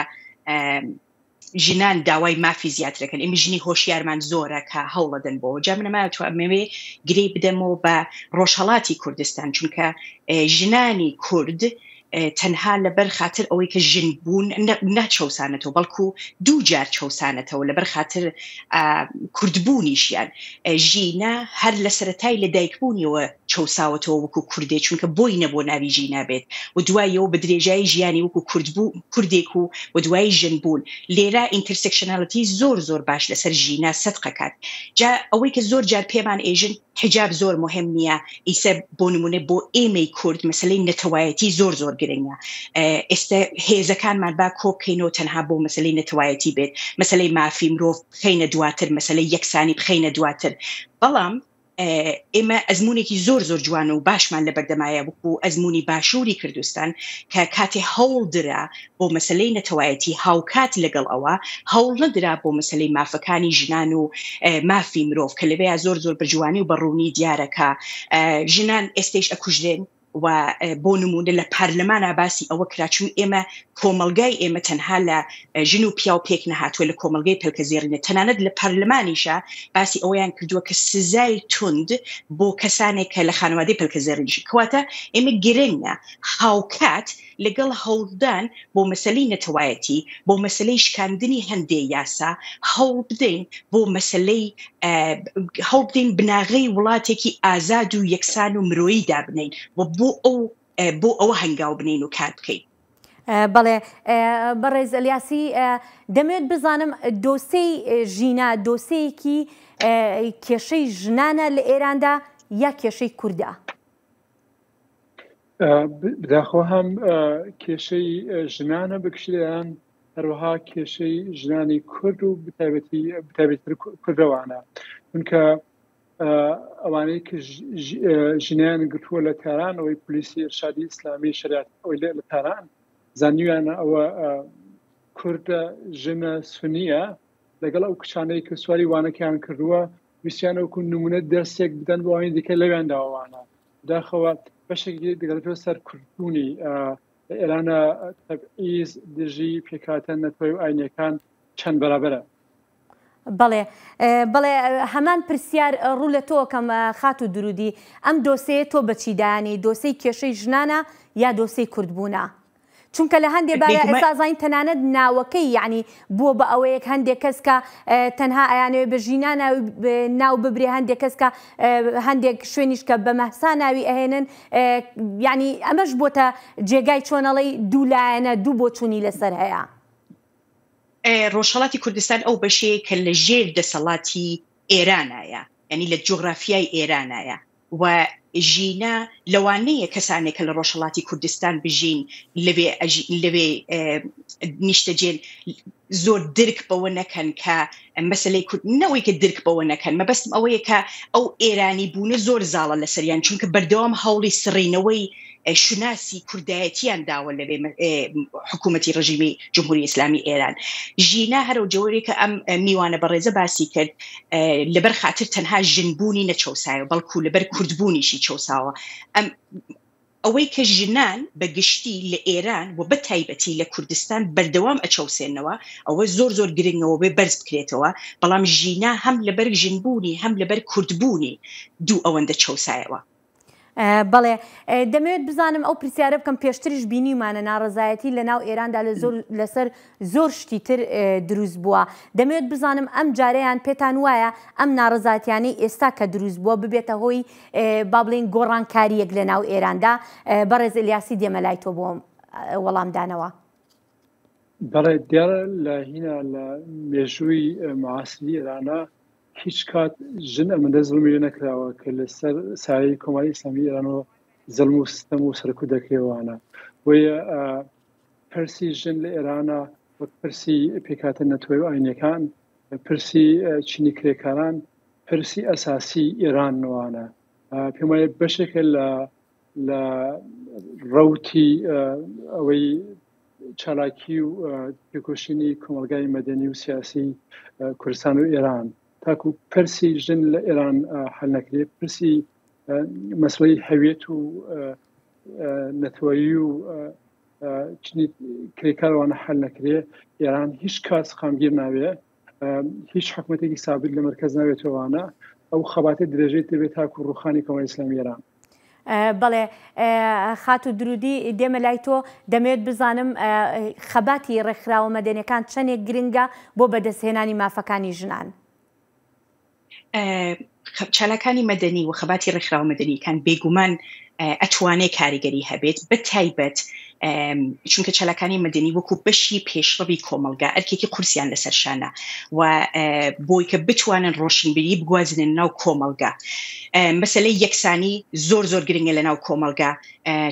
S9: ژنان داوای مافی زیاترەکەن ئێمە ژنی هۆشیارمان زۆرە کە هەوڵەدەن بۆ جا منەما ئەمەوێ گرێ بدەمەوە بە ڕۆژهەڵاتی کوردستان چونکە ژنانی کورد تەنها لەبەر خاتر ئەوەی کە ژن بوون نەچەوسانەتەوە بەڵکو دوو جار چەوسانەتەوە لەبەر خاتر کوردبوونیشیان ژینا هەر لە سەرەتای لە دایکبوونیەوە چەوساوەتەوە وەکو کوردێ چونکە بۆی نەبووە ناوی ژینا بێت و دوایەوە بە درێژایی ژیانی وەکو کورد بوو کوردێک و و دوایی ژن بوون لێرە intersectionality زۆر زۆر باش لەسەر ژینا سەدقەکات جا ئەوەی کە زۆر جار پێمان ئێژن حیجاب زۆر مهم نییە ئیسە بۆ نمونە بۆ ئێمەی کورد مەسلەی نەتەوایەتی زۆر زۆر گرنگە ئێستا هێزەکانمان با کۆبکەینەوە تەنها بۆ مەسلەی نەتەوایەتی بێت مەسلەی مافی مرۆڤ بخەینە دواتر مەسلەی یەکسانی بخەینە دواتر بەڵام ئێمە ئەزمونێکی زۆر زۆر جوان و باشمان لە بەردەمایە وەکو ئەزمموی باشووری کوردستان کە کاتێ هەوڵ درا بۆ مەسلەی نەتەوایەتی هاوکات لەگەڵ ئەوە هەوڵ نەدرا بۆ مەسلەی مافەکانی ژنان و مافی مرۆڤ کە لەوەیە زۆر زۆر بە جوانی و بە ڕوونی دیارە کە ژنان ئێستەیش ئەکوژرێن و بۆ نمونە لە پەرلەمانا باسی ئەوە کرا چون ئێمە کۆمەلگای ئێمە تەنها لە ژن و پیاو پێک نەهاتووە لە کۆمەلگەی پەلکە زێڕینە تەنانەت لە پەرلەمانیشە باسی ئەوەیان کردووە کە سزای توند بۆ کەسانێک کە لە خانەوادەی پەلکە زێڕینیش کەواتە ئێمە گرنگە هاوکات لەگەڵ هەوڵدان بۆ مەسەلەی نەتەوایەتی، بۆ مەسەلەی شکاندنی هەندێ یاسا، هەوڵ بدەین بۆ مەسەلەی هەوڵ بدەین بناغەی وڵاتێکی ئازاد و یەکسان و مرۆیی دابنێین و بۆ ئەو بۆ ئەوە هەنگاو بنێین و کار بکەین.
S1: بەڵێ بەڕێز ئەلیاسی دەمەوێت بزانم دۆسێی ژینا دۆسێیەکی کێشەی ژنانە لە ئێراندا یا کێشەی کوردە؟
S10: بداخەوە هەم کێشەی ژنانە بکشیان هەروەها کێشەی ژنانی کورد و بتایبەتی بتایبەتتر کوردەوانە چونکە ئەوانەی کە ژنیان گرتووە لە تاران ئەوەی پلیسی ئرشادی ئیسلامی شریعت ئەوەی لە تاران زانیویانە ئەوە کوردە ژنە سونیە لەگەڵ ئەو کچانەی کە سواری وانەکەیان کردووە ویستیانە وەکو نمونە دەرسێک بدەن بۆ ئەوانی دیکە لەویان داوانە داخەوە بەشێکی دەگەڕێتەوە سەر کوردبوونی لە ئێرانە تەبعیز دژی پێکهاتە نەتەوەی و ئاینیەکان چەند بەرابەرە.
S1: بەڵێ بەڵێ هەمان پرسیار ڕوو لە تۆکەم خاتوو درودی ئەم دۆسێیە تۆ بەچی دایانی دۆسێی کێشەی ژنانە یا دۆسێی کوردبوونە؟ چونکە لە هەندێ بارا ئێستا ئەزانین تەنانەت ناوەکەی یەعنی بووە بە ئەوەیەک هەندێک کەس کە تەنها ئەیانەوێ بە ژینا ناوی ناو ببرێ هەندێک کەس کە هەندێک شوێنیش کە بە مەهسا ناوی ئەهێنن یەعنی ئەمەش بۆتە جێگای چۆنەڵی دوو لایەنە دوو بۆچوونی لەسەر هەیە.
S9: ڕۆژهەڵاتی کوردستان ئەو بەشەیە کە لە ژێر دەسەڵاتی ئێرانایە یانی لە جوغرافیای ئێرانایە و ژینا لەوانەیە کەسانێک کە لە ڕۆژهەڵاتی کوردستان بژین لەوێ لەوێ نیشتەجێن زۆر درک بەوە نەکەن کە مەسلەی کورد نەوەی کە درک بەوە نەکەن مەبەستم ئەوەیە کە ئەو ئێرانی بوونە زۆر زاڵە لەسەریان چونکە بەردەوام هەوڵی سڕینەوەی شوناسی کوردایەتیان داوە لەوێ حکوومەتی ڕژیمی جمهوری ئیسلامی ئێران ژینا هەرو جۆرێک کە ئەم میوانە بەڕێزە باسی کرد لەبەر خاتر تەنها ژنبوونی نەچەوسایە بەڵکو لەبەر کوردبوونیشی چەوساوە ئەم ئەوەی کە ژنان بە گشتی لە ئێران و بە تایبەتی لە کوردستان بەردەوام ئەچەوسێنەوە ئەوە زۆر زۆر گرنگەوە بێ بەرز بکرێتەوە بەڵام ژینا هەم لەبەر ژنبوونی هەم لەبەر کوردبوونی دوو ئەوەندە چەوسایەوە.
S1: بەڵێ دەمەوێت بزانم ئەو پرسیارە بکەم پێشتریش بینیومانە ناڕەزایەتی لە ناو ئێراندا لە زۆر لەسەر زۆر شتی تر دروست بووە دەمەوێت بزانم ئەم جارەیان پێتان وایە ئەم ناڕەزاتیانەی ئێستا کە دروست بووە ببێتە هۆی با بڵێین گۆڕانکارییەک لە ناو ئێراندا بەڕێز ئەلیاسی دێمە لای تۆ بۆ وەڵامدانەوە.
S10: بەڵێ دیارە لە هینا لە مێژووی معاسری ئێرانە هیچ کات ژن ئەمەندە زڵمی لێ نەکراوە کە لەسەر سایەی کۆماری ئیسلامی ئێرانەوە زەڵم و ستەم و سەرکوت دەکرێوانە بۆیە پرسی ژن لە ئێرانە وەک پرسی پێکهاتە نەتەوەی و ئاینەکان پرسی چینی کرێکاران پرسی ئەساسی ئێران نوانە پێم وایە بەشێکە لە لە ڕەوتی ئەوەی چالاکی و تێکۆشینی کۆمەڵگای مەدەنی و سیاسی کوردستان و ئێران تاکو پرسی ژن لە ئێران حل نەکرێت پرسی مەسلەی هەوێت و نەتەوەیی و چنی کرێکاروانە حل نەکرێ ئێران هیچ کات سەقامگیر ناوێ هیچ حکومەتێکی سابت لە مەرکەز ناوێتەوانە ئەو خەباتە درێژەی دەبێت تاکو ڕوخانی کۆماری ئیسلامی ئێران.
S1: بەڵێ خاتوو درودی دێمە لای تۆ دەمەوێت بزانم خەباتی ڕێکخراوە مەدەنیەکان چەندێک گرنگە بۆ بەدەستهێنانی مافەکانی ژنان؟
S9: چالاکانی مەدەنی و خەباتی ڕێکخراوە مەدەنیەکان بێگومان ئەتوانێ کاریگەری هەبێت بە تایبەت چونکە چالاکانی مەدەنی وەکو بەشی پێشڕەوی کۆمەڵگا ئەرکێکی قورسیان لەسەر شانە و بۆی کە بتوانن ڕۆشنبیری بگوازنن ناو کۆمەڵگا مەسلەی یەکسانی زۆر زۆر گرنگە لە ناو کۆمەڵگا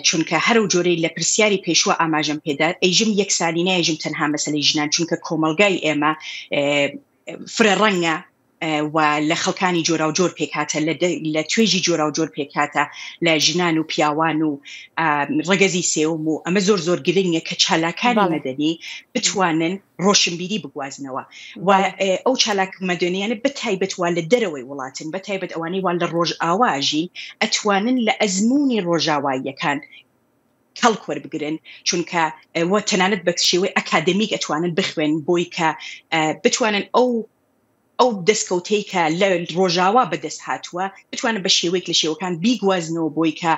S9: چونکە هەرو جۆرەی لە پرسیاری پێشوە ئاماژەم پێدا ئەیژم یەکسانی نایژم تەنها مەسلەی ژنان چونکە کۆمەڵگای ئێمە فرە ڕەنگە و لە خەڵکانی جۆراوجۆر پێکهاتە لە توێژی جۆراوجۆر پێکهاتە لە ژنان و پیاوان و ڕەگەزی سێوم و ئەمە زۆر زۆر گرنگە کە چالاکانی مەدەنی بتوانن ڕۆشنبیری بگوازنەوە و ئەو چالاک مەدەنیانە بە تایبەت وا لە دەرەوەی وڵاتن بە تایبەت ئەوانەی وا لە ڕۆژئاوا ژین ئەتوانن لە ئەزموونی ڕۆژاواییەکان کەڵک وەربگرن چونکە وە تەنانەت بە شێوەی ئەکادمیک ئەتوانن بخوێن بۆی کە بتوانن ئەو ئەو دەستکەوتەی کە لە ڕۆژاوا بەدەست هاتووە بتوانن بە شێوەیەک لە شێوەکان بیگوازنەوە بۆی کە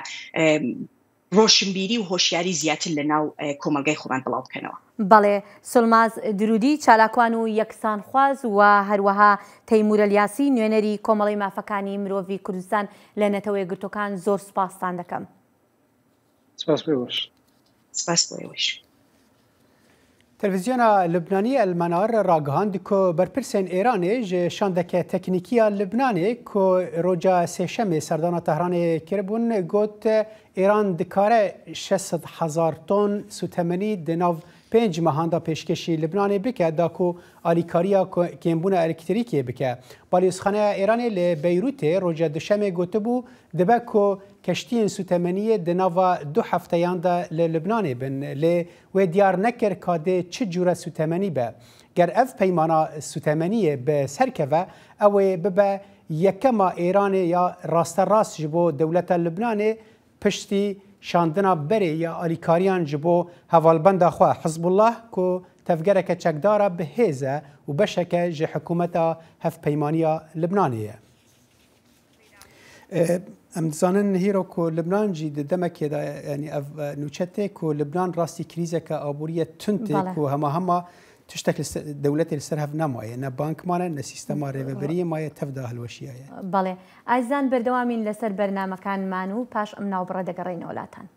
S9: ڕۆشنبیری و هۆشیاری زیاتر لە ناو کۆمەڵگای خۆمان بڵاو بکەنەوە.
S1: بەڵێ سولماز درودی چالاکوان و یەکسانخواز و هەروەها تەیمور ئەلیاسی نوێنەری کۆمەڵەی مافەکانی مرۆڤی کوردستان لە نەتەوەیەکگرتووەکان زۆر سوپاستان دەکەم.
S10: سپاس بۆ ئێوەش.
S9: سپاس بۆ ئێوەش.
S2: تەلەڤیزیۆنا لوبنانی ئەلمەنار راگهاند ku berpirsên Îranê ji şandeke teknîkî ya Lubnanê ku roja sêşemê serdana Tehranê kiribûn got Îran dikare 600 hezar ton sûtemenî di nav pênc mehan de pêşkêşî Lubnanê bike da ku alîkariya kêmbûna elektrîkê bike. Balyozxaneya Îranê li Beyrûtê roja duşemê gotibû Dibe ku keştiyên sûtemeniyê di nava du hefteyan de li Lubnanê bin, lê wê diyar nekir ka dê çi cûre sûtemenî be. Ger ev peymana sûtemeniyê bi ser keve, ew ê bibe yekema Îranê ya rasterast ji bo dewleta Lubnanê piştî şandina berê ya alîkariyan ji bo hevalbenda xwe Hizbullah ku tevgereke çekdar a bi hêz e û beşeke ji hikûmeta Hevpeymaniya Lubnanê ye. Em dizanin hîro ku Libnan jî di demekê de yanî ev nûçe tê ku Libnan rastî krîzeke aboriyê tund tê ku hema hema tiştek li dewletê li ser hev nemaye. Ne bank mane, ne sîstema rêveberiyê maye tev da hilweşiyaye.
S1: Belê. Azizan berdewamîn لەسەر بەرنامەکانمان و پاش ئەم ناوبڕە دەگەڕێینەوە لاتان.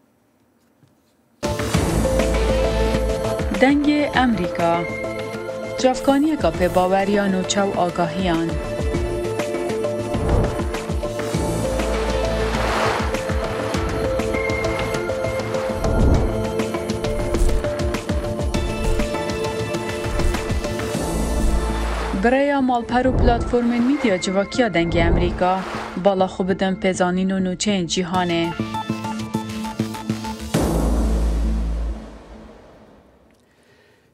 S11: دەنگێ ئەمریکا، چاڤکانیەکا پێباوەر یا نوچە و ئاگاهیان. Bi rêya malper û platformên mîdya civakî ya Dengê Amerîka, bala xwe bidin pêzanîn û nûçeyên cîhanê.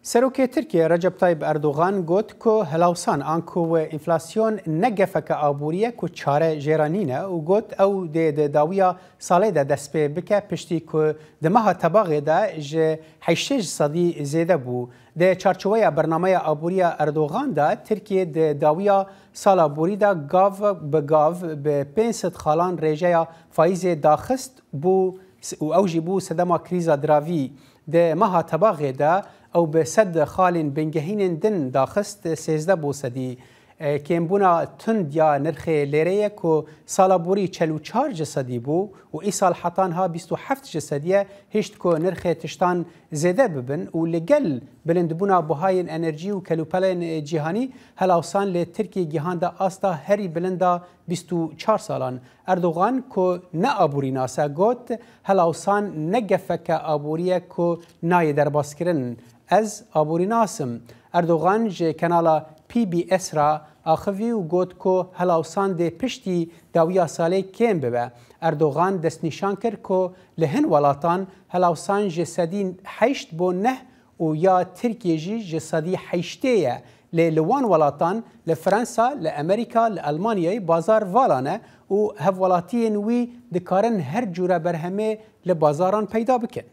S2: Serokê Tirkiyê Recep Tayyip Erdogan got ku hilawsan an ku enflasyon ne gefeke aborî ye ku çare jê re nîne û got ew dê di dawiya salê de dest pê bike piştî ku di meha tebaxê de ji 80 ji sedî zêde bû. Di çarçoweya bernameya aborî ya Erdogan de Tirkiye di dawiya sala borî de gav bi gav bi 500 xalan rêjeya fayîzê daxist bû û ew jî bû sedema krîza diravî. Di meha tebaxê de ew bi sed xalên bingehînên din daxist 13 bo sedî. Kêmbûna tund ya nirxê lêrê ye ku sala borî 44 ji sedî bû û îsal heta niha 27 ji sedî ye hişt ku nirxê tiştan zêde bibin û li gel bilindbûna buhayên enerjî û kelûpelên cîhanî helawsan li Tirkiyê gihande asta herî bilind a 24 salan. Erdogan ku ne aborînas e got, Helawsan ne gefeke aborî ye ku nayê derbaskirin. Ez aborînas im. Erdogan ji kenala PBS re axivî û got ku helawsan dê piştî dawiya salê kêm bibe. Erdogan destnîşan kir ku li hin welatan helawsan 8% bo 9 û ya Tirkiyê jî 80% ye. Lê li wan welatan, li Fransa, li Amerîka, li Elmanyayê bazar vala ne û hevwelatiyên wî dikarin her cûre berhemê li bazaran peyda bikin.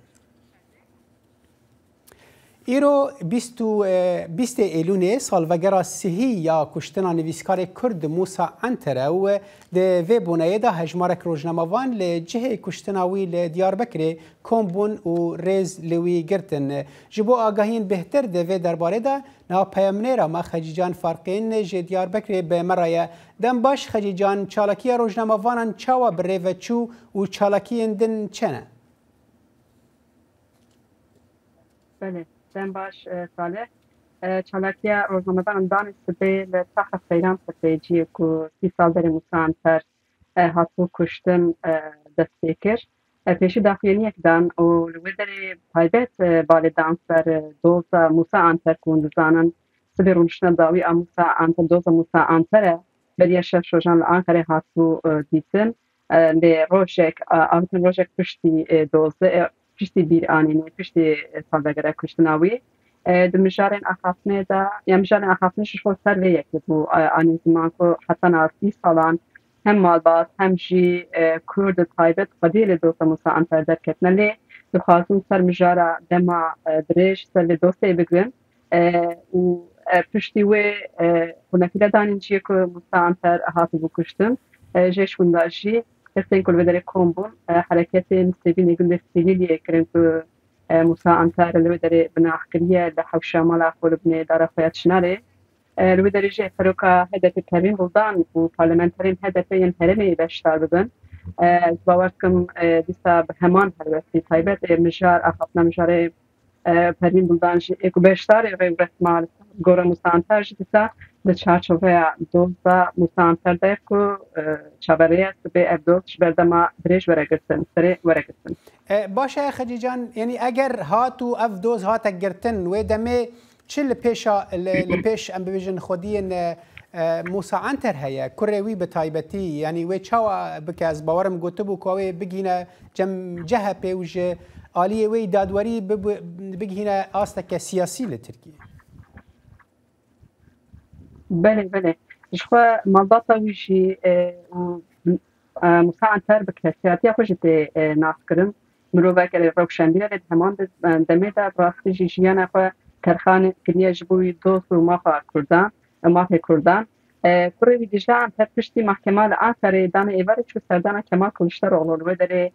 S2: Îro 20 ê Êlûnê salvegera sihî ya kuştina nivîskarê Kurd Mûsa Enter e û di vê boneyê de hejmarek rojnamevan li cihê kuştina wî li Diyarbekirê kom bûn û rêz li wî girtin. Ji bo agahiyên bêhtir di vê derbarê de niha peyamnêra me Xecîcan Farqîn ji Diyarbekirê bi me re ye. Dem baş Xecîcan, çalakiya rojnamevanan çawa bi rê ve çû û çalakiyên din çi ne?
S12: Belê, dem baş Salih. Çalakiya rojnamevanan danê sibê li taxa Seyran Tepê ciyê ku 30 sal berê Musa Anter hatibû kuştin dest pê kir. Pêşî daxuyaniyek dan û li wê derê taybet balê dan ser doza Musa Anter ku hûn dizanin sibê rûniştina dawî a Musa Anter doza Musa Anter e beriya şeş rojan li Anqerê hatibû dîtin. Lê rojek avêtin rojek piştî dozê piştî bîranînê piştî salvegera kuştina wî di mijarên axaftinê de ya mijarên axaftinê ji xwe ser vê yekê bû anîn ziman ku heta niha 30 salan hem malbat hem jî Kurd taybet xwedî li doza Musa Anter derketine lê dixwazin ser mijara dema dirêj ser vê dosyeyê bigirin û piştî wê xunekî danîn ciyê ku Musa Anter hatibû kuştin jê şûnda jî kesên ku li wê derê kom bûn hereketên sêvînê gundê Sîlîliyê kirin ku Musa Anter li wê derê binax kiriye li hewşa mala xwe li binê dara xwe ya Çinarê. Li wê derê jî Seroka HDP'ê Pervîn Buldan û parlamenterên HDP'ê yên herêmê beşdar bibin. Ez bawer dikim dîsa bi heman helwestî taybet ê mijar axaftina mijarê Pervîn Buldan jî ê ku beşdarê rêwresma li ser gora Musa Anter jî dîsa di çarçoveya doza Musa Anter de ye ku çaverê ye sibê ev doz ji ber dema dirêj were girtin, serê were girtin.
S2: Baş e Xecî can, yanî eger hat û ev doz hate girtin wê demê çi li pêşa li pêş em bibêjin xwediyên Musa Anter heye, kurê wî bi taybetî yanî wê çawa bike ez bawerim gotibû ku ew ê bigihîne cem CHP'ê û ji aliyê wê dadwerî bigihîne asteke siyasî li Tirkiyê.
S12: Belê belê. Ji xwe malbata wî jî û Musa Anter bi kesayetiya xwe jî tê naskirin. Mirovek erê rewşenbîr e lê di heman demê de bi rastî jî jiyana xwe terxan kiriye ji bo wî dost û mafa Kurdan û mafê Kurdan. Kurê wî Dicle Anter piştî mahkema li Anqereyê danê êvarê çû serdana Kemal Kiliçdaroglu li wê derê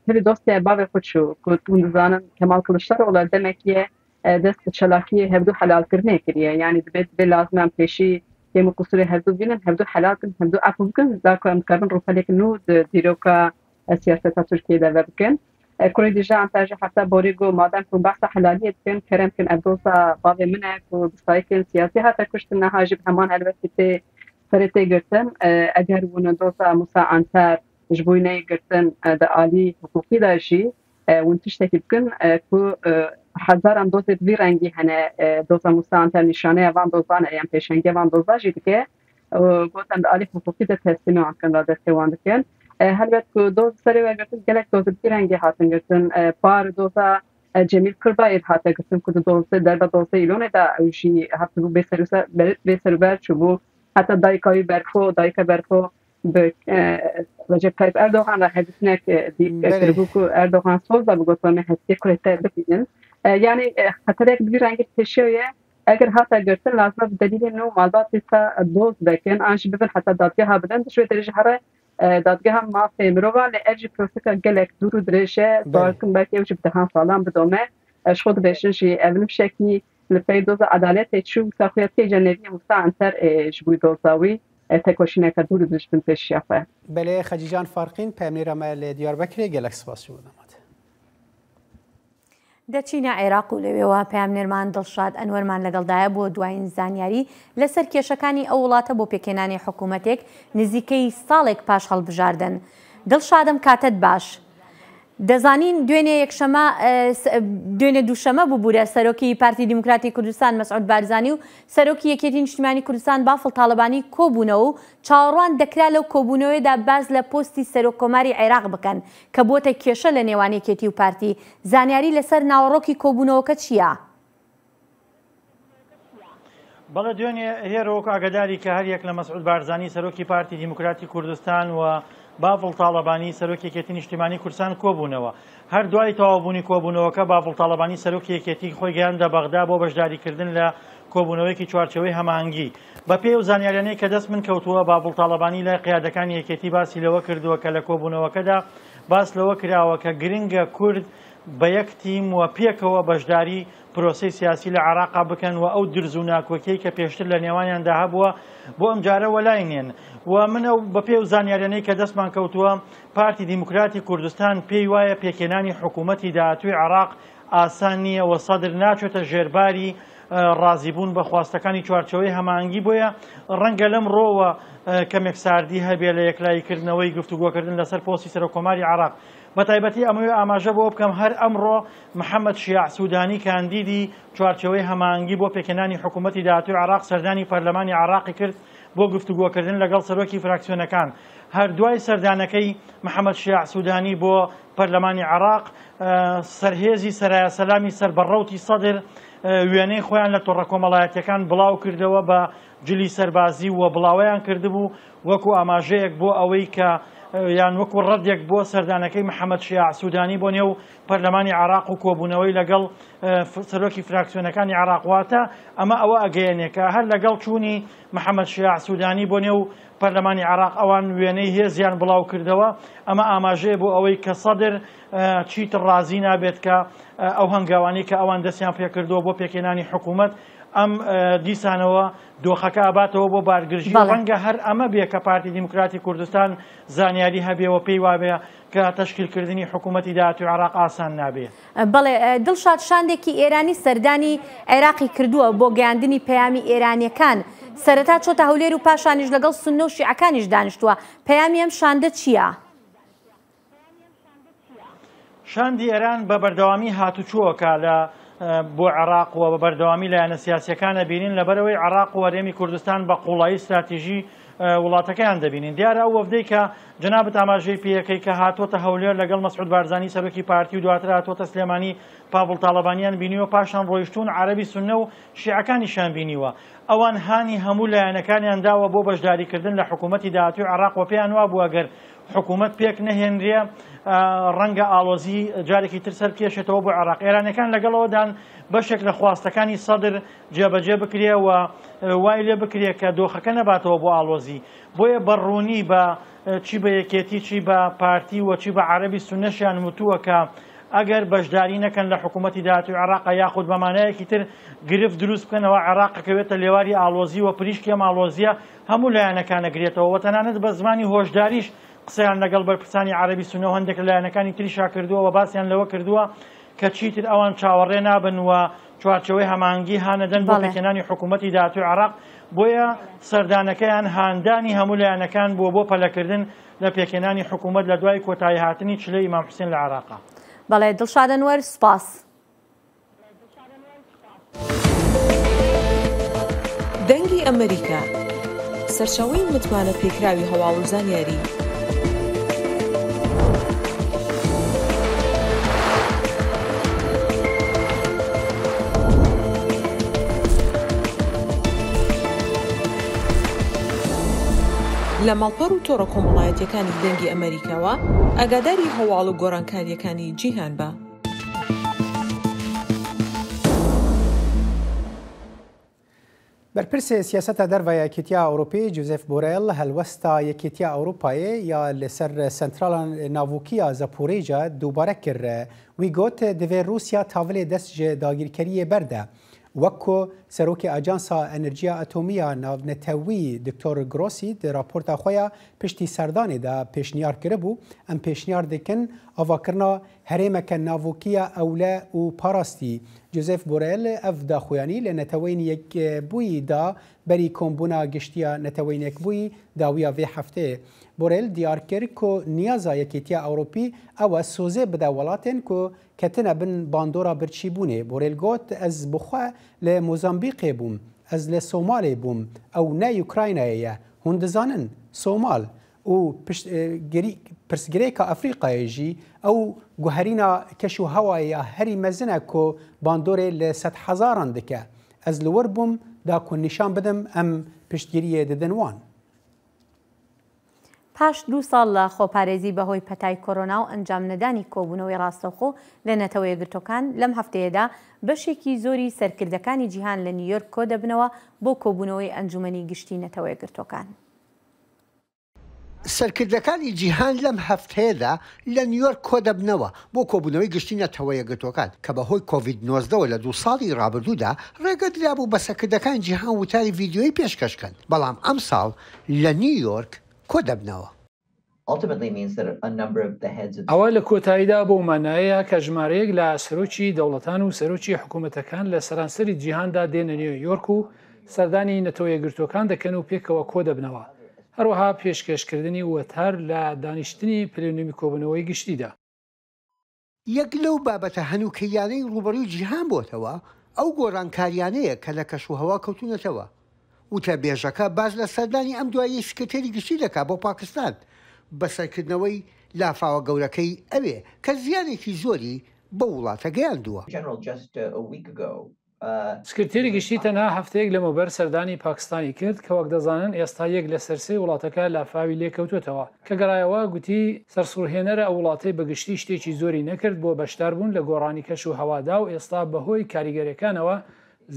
S12: tevî dostê bavê xwe çû ku hûn dizanin Kemal Kiliçdaroglu demekî ye dest bi çalakiyê hevdu helalkirinê kiriye. Yanî dibê dibê lazim e em pêşî kêm û qusûrê hevdu bînin, hevdu helal bikin, hevdu efû bikin da ku em dikarin rûpelêk nû di dîroka siyaseta Tirkiyeyê de vebikin. Kurê Dicle Anter jî hefta borî got, Madem ku hûn behsa helaliyê dikin, kerem bikin ev doza bavê min e ku bi sayikên siyasî hate kuştin, niha jî bi heman helwestî tê serê tê girtin. Eger hûn doza Musa Anter ji bo wî neyê girtin di alî hiqûqî de jî hûn tiştekî bikin ku hezaran dozê bi vî rengî hene. Doza Musa Anter nîşaneya van dozan e yan pêşengiya van doza jî dike. Got em di alî hiqûqî de teslîmê wan dikin, radestê wan dikin. Helbet ku doz serê we girtin gelek doz bi vî rengî hatin girtin. Par doza Cemîl Kirbayir hate girtin ku di dozdeh derba dozdeh îlonê de ew jî hatibû bêserûber çûbû. Heta dayika wî Berfo, dayika Berfo bi Recep Tayyip Erdogan re hevdîtinek kiribû ku Erdogan soz dabû got em ê hestiyê kurê te bibînin. Yanî xetereyek bi vî rengî pêşiya ye. Eger hate girtin lazim e bi delîlên nû malbat dîsa doz vekin an jî bibin heta dadgeha bilind ji wê derê jî here dadgeha mafê mirovan lê ev jî proseka gelek dûr û dirêj e. Bawer dikim belkî ew jî bi dehan salan bidome. Ji xwe dibêjin jî ev nifşekî li pey doza edaletê çû wisa xuya dike îcar neviyê Musa Anter ê ji bo doza wî tekoşîneke dûr û dirêj bin pêşiya xwe.
S2: Belê Xecîcan Farqîn peyamnêra me li Diyarbekirê gelek spas ji bo dema te.
S1: دەچینە عێراق و لەوێوە پەیامنێرمان دڵشاد ئەنوەرمان لەگەڵدایە بۆ دوایین زانیاری لەسەر کێشەکانی ئەو وڵاتە بۆ پێکهێنانی حکوومەتێک نزیکەی ساڵێک پاش هەڵبژاردن. دڵشادم کاتت باش. دەزانین دوێنێ یەکشەمە دوێنێ دووشەمە ببوورە سەرۆکی پارتی دیموکراتی کوردستان مەسعود بارزانی و سەرۆکی یەکێتی نیشتیمانی کوردستان بافڵ تاڵەبانی کۆبوونەوە و چاوەڕوان دەکرا لەو کۆبوونەوەیەدا باس لە پۆستی سەرۆک کۆماری عێراق بکەن کە بووەتە کێشە لە نێوان یەکێتی و پارتی، زانیاری لەسەر ناوەڕۆکی کۆبوونەوەکە چییە؟
S13: بەڵێ دوێنێ هێرۆ وەکو ئاگاداری کە هەریەک لە مەسعود بارزانی سەرۆکی پارتی دیموکراتی کوردستان و باڤڵ تاڵەبانی سەرۆکی یەکێتی نیشتیمانی کوردستان کۆبوونەوە. هەر دوای تەواوبوونی کۆبوونەوەکە باڤڵ تاڵەبانی سەرۆکی یەکێتی خۆی گەیاندە بەغدا بۆ بەشداریکردن لە کۆبوونەوەیەکی چوارچێوەی هەماهەنگی. بەپێی ئەو زانیاریانەی کە دەست من کەوتووە باڤڵ تاڵەبانی لای قیادەکانی یەکێتی باسی لەوە کردووە کە لە کۆبوونەوەکەدا باس لەوە کراوە کە گرنگە کورد بە یەک تیم و پێکەوە بەشداری پرۆسەی سیاسی لە عێراقا بکەن و ئەو درز و ناکۆکیەی کە پێشتر لە نێوانیاندا هەبووە بۆ ئەمجارە وەلای نێن و من ئەو بەپێی ئەو زانیاریانەی کە دەستمان کەوتووە پارتی دیموکراتی کوردستان پێی وایە پێکهێنانی حکوومەتی داهاتووی عێراق ئاسان نییە و سەدر ناچێتە ژێرباری ڕازیبوون بە خواستەکانی چوارچەوەی هەماهەنگی بۆیە ڕەنگە لەم ڕۆوە کەمێک ساردی هەبێ لە یەکلاییکردنەوەی گفتوگۆکردن لەسەر پۆستی سەرۆککۆماری عێراق بەتایبەتی ئەمەوێ ئاماژە بەوە بکەم هەر ئەمڕۆ محەمەد شیاع سودانی کاندیدی چوارچێوەی هەماهەنگی بۆ پێکهێنانی حکوومەتی داهاتووی عێراق سەردانی پەرلەمانی عێراقی کرد بۆ گفتوگۆکردن لەگەڵ سەرۆکی فراکسیۆنەکان. هەر دوای سەردانەکەی محەمەد شیاع سودانی بۆ پەرلەمانی عێراق، سەرهێزی سەرایا سەلامی سەر بە ڕەوتی سەدر وێنەی خۆیان لە تۆڕە کۆمەڵایەتییەکان بڵاو کردەوە بە جلی سەربازی و بڵاوەیان کردبوو وەکو ئاماژەیەک بۆ ئەوەی کە یان وەکو ڕەدێک بۆ سەردانەکەی محەمەد شیاع سودانی بۆ نێو پەرلەمانی عێراق و کۆبوونەوەی لەگەڵ سەرۆکی فراکسیۆنەکانی عێراق واتە ئەمە ئەوە ئەگەیەنێ کە هەر لەگەڵ چوونی محەمەد شیاع سودانی بۆ نێو پەرلەمانی عێراق ئەوان وێنەی هێزیان بڵاو کردەوە ئەمە ئاماژەیە بۆ ئەوەی کە سەدر چیتر ڕازی نابێت کە ئەو هەنگاوانەی کە ئەوان دەستیان پێکردووە بۆ پێکهێنانی حکوومەت ئەم دیسانەوە دۆخەکە ئەباتەوە بۆ بارگرژی ڕەنگە هەر ئەمە بێ کە پارتی دیموکراتی کوردستان زانیاری هەبێ و پێی وابێ کە تەشکیلکردنی حکوومەتی داهاتووی عێراق ئاسان نابێ.
S1: بەڵێ دڵشاد شاندێکی ئێرانی سەردانی عێراقی کردووە بۆ گەیاندنی پەیامی ئێرانیەکان، سەرەتا چۆتە هەولێر و پاشانیش لەگەڵ سوننە و شیعەکانیش دانیشتووە، پەیامی ئەم شاندە چییە؟
S13: شاندی ئێران بە بەردەوامی هاتوچۆکە لە بۆ عێراق و بە بەردەوامی لایەنە سیاسیەکان ئەبینین لەبەرئەوەی عێراق و هەرێمی کوردستان بە قوڵایی ستراتیژی وڵاتەکەیان دەبینین دیارە ئەو وەفدەی کە جەنابت ئاماژەی پێیەکەی کە هاتۆتە هەولێر لەگەڵ مەسعود بارزانی سەرۆکی پارتی و دواتر هاتۆتە سلێمانی پاڤڵ تاڵەبانیان بینیوە پاشان ڕۆیشتوون عەرەبی سوننە و شیعەکانیشیان بینیوە ئەوان هانی هەموو لایەنەکانیان داوە بۆ بەشداریکردن لە حکوومەتی داهاتووی عێراق و پێیان وابوو ئەگەر حکوومەت پێک نەهێنرێ ڕەنگە ئاڵۆزی جارێکی تر سەرکێشێتەوە بۆ عێراق ئێرانەکان لەگەڵەوەدان بەشێک لە خواستەکانی سەدر جێبەجێ بکرێ و وای لێ بکرێ کە دۆخەکە نەباتەوە بۆ ئاڵۆزی بۆیە بە ڕوونی بە چی بە یەکێتی چی بە پارتی و چی بە عەرەبی سوننەشیان وتووە کە ئەگەر بەشداری نەکەن لە حکوومەتی داهاتووی عێراق یاخود بە مانایەکی تر گرفت دروست بکەنەوە عێراق ئەکەوێتە لێواری ئاڵۆزی و پریشکی ئەم ئاڵۆزییە هەموو لایەنەکان ئەگرێتەوە و تەنانەت بە زمانی هۆشداریش قسەیان لەگەڵ بەرپرسانی عەرەبی سوننە و هەندێک لە لایەنەکانی تریشا کردووە و باسیان لەوە کردووە کە چیتر ئەوان چاوەڕێ نابن و چوارچێوەی هەماهەنگی هانەدەن بۆ پێکهێنانی حکوومەتی داهاتووی عێراق، بۆیە سەردانەکەیان هاندانی هەموو لایەنەکان بووە بۆ پەلەکردن لە پێکهێنانی حکوومەت لە دوای کۆتاییهاتنی چلەی ئیمام حوسێن لە عێراق.
S1: بەڵێ دڵشاد ئەنوەر، سوپاس.
S14: دەنگی ئەمەریکا، سەرچاوەی متمانە پێکراوی هەواڵ و زانیاری. لە ماڵپەڕ و تۆڕە کۆمەڵایەتیەکانی دەنگی ئەمەریکاوە ئاگاداری هەواڵ و گۆڕانکاریەکانی جیهان بە.
S2: بەرپرسê siyaseta derve ya Yekîtiya Ewropî Josep Borrell helwesta Yekîtiya Ewropayê ya li ser sentrala navokî ya Zaporijya dubare kir. Wî got, Divê Rûsya tavilê dest ji dagîrkeriyê berde. Wek ku Serokê Ajansa Enerjiya Atomî ya Navnetewî Doktor Grossi di raporta xwe ya piştî serdanê de pêşniyar kiribû, em pêşniyar dikin avakirina Herêmeke navokî ya ewle û parastî. Josep Borrell ev daxuyanî li Neteweyên Yekbûyî da berî kombûna giştî ya Neteweyên Yekbûyî dawiya vê hefteyê. Borrell diyar kir ku niyaza Yekîtiya Ewropî ew e sozê bide welatên ku ketine bin bandora birçîbûnê. Borrell got, Ez bi xwe li Mozambîqê bûm. Ez li Somalê bûm. Ew ne Ukraynayê ye. Hûn dizanin, Somal. Û pirsgirêka Efrîqayê jî ew guherîna keş û hewayê ya herî mezin e ku bandorê li sedhezaran dike. Ez li wir bûm da ku nîşan bidim em piştgiriyê didin wan.
S1: پاش دوو ساڵ لە خۆپارێزی بەهۆی پەتای کۆرۆنا و ئەنجامنەدانی کۆبوونەوەی ڕاستەوخۆ لە نەتەوەیەکگرتووەکان، لەم هەفتەیەدا بەشێکی زۆری سەرکردەکانی جیهان لە نیویۆرک کۆدەبنەوە بۆ کۆبوونەوەی ئەنجومەنی گشتی نەتەوەیەکگرتووەکان.
S15: سەرکردەکانی جیهان لەم هەفتەیەدا لە نیویۆرک کۆدەبنەوە بۆ کۆبوونەوەی گشتی نەتەوەیەکگرتووەکان کە بەهۆی کۆڤید 19 وە لە دوو ساڵی ڕابردوودا ڕێگە درابوو بە سەرکردەکانی جیهان وتاری ڤیدیۆیی پێشکەش بکەن، بەڵام ئەمساڵ لە نیویۆرک کۆدەبنەوە.
S16: ئەوە لە کۆتاییدا بەو مانایەیە کە ژمارەیەک لە سەرۆکی دەوڵەتان و سەرۆکی حکوومەتەکان لە سەرانسەری جیهاندا دێنە نیویۆرک و سەردانی نەتەوە یەکگرتووەکان دەکەن و پێکەوە کۆدەبنەوە، هەروەها پێشکێشکردنی وتار لە دانیشتنی پلینۆمی کۆبوونەوەی گشتیدا.
S15: یەک لەو بابەتە هەنووکەییانەی ڕووبەڕووی جیهان بۆتەوە، ئەو گۆڕانکارییانەیە کە لە کەشوهەوا کەوتوونەتەوە. وتەبێژەکە باس لە سەردانی ئەم دواییەی سکرتێری گشتی دەکات بۆ پاکستان، بەسەرکردنەوەی لافاوە گەورەکەی ئەوێ کە زیانێکی زۆری بەو وڵاتە گەیاندووە.
S16: سکرتێری گشتی تەنها هەفتەیەک لەمەوبەر سەردانی پاکستانی کرد کە وەک دەزانن ئێستا یەک لەسەر سێی وڵاتەکە لافاوی لێکەوتووەتەوە. کە گەڕایەوە گوتی سەرسوڕهێنەرە ئەو وڵاتەی بە گشتی شتێکی زۆری نەکرد بۆ بەشداربوون لە گۆڕانی کەش و هەوادا و ئێستا بەهۆی کاریگەریەکانەوە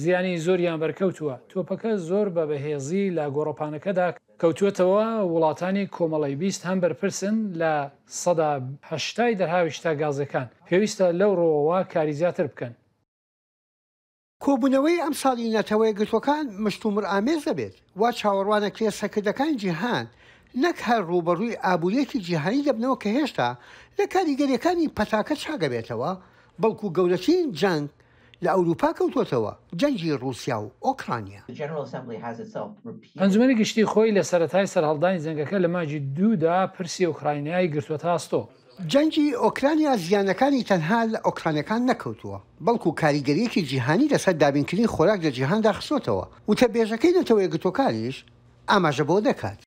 S16: زیانی زۆریان بەرکەوتووە. تۆپەکە زۆر بە بەهێزی لە گۆڕەپانەکەدا کەوتووەتەوە، وڵاتانی کۆمەڵەی 20 هەم بەرپرسن لە 80% دەرهاویشتە گازەکان، پێویستە لەو ڕووەوە کاری زیاتر بکەن.
S15: کۆبوونەوەی ئەمساڵی نەتەوەیەکگرتووەکان مشتومڕئامێز دەبێت، وا چاوەڕوانەکرێت سەرکردەکانی جیهان نەک هەر ڕووبەڕووی ئابوورییەکی جیهانی دەبنەوە کە هێشتا لە کاریگەرییەکانی پەتاکە چاکەبێتەوە، بەڵکو گەورەترین جەنگ لە ئەوروپا کەوتووەتەوە، جەنگی ڕووسیا و ئۆکرانیا.
S16: ئەنجومەنی گشتی خۆی لە سەرەتای سەرهەڵدانی جەنگەکە لە مانگی دوودا پرسی ئۆکراینای گرتووەتە ئەستۆ.
S15: جەنگی ئۆکرانیا زیانەکانی تەنها لە ئۆکرانیەکان نەکەوتووە، بەڵکو کاریگەرییەکی جیهانی لەسەر دابینکردنی خۆراک لە جیهاندا خستۆتەوە، وتەبێژەکەی نەتەوەیەکگرتووەکانیش ئاماژە بەوە دەکات.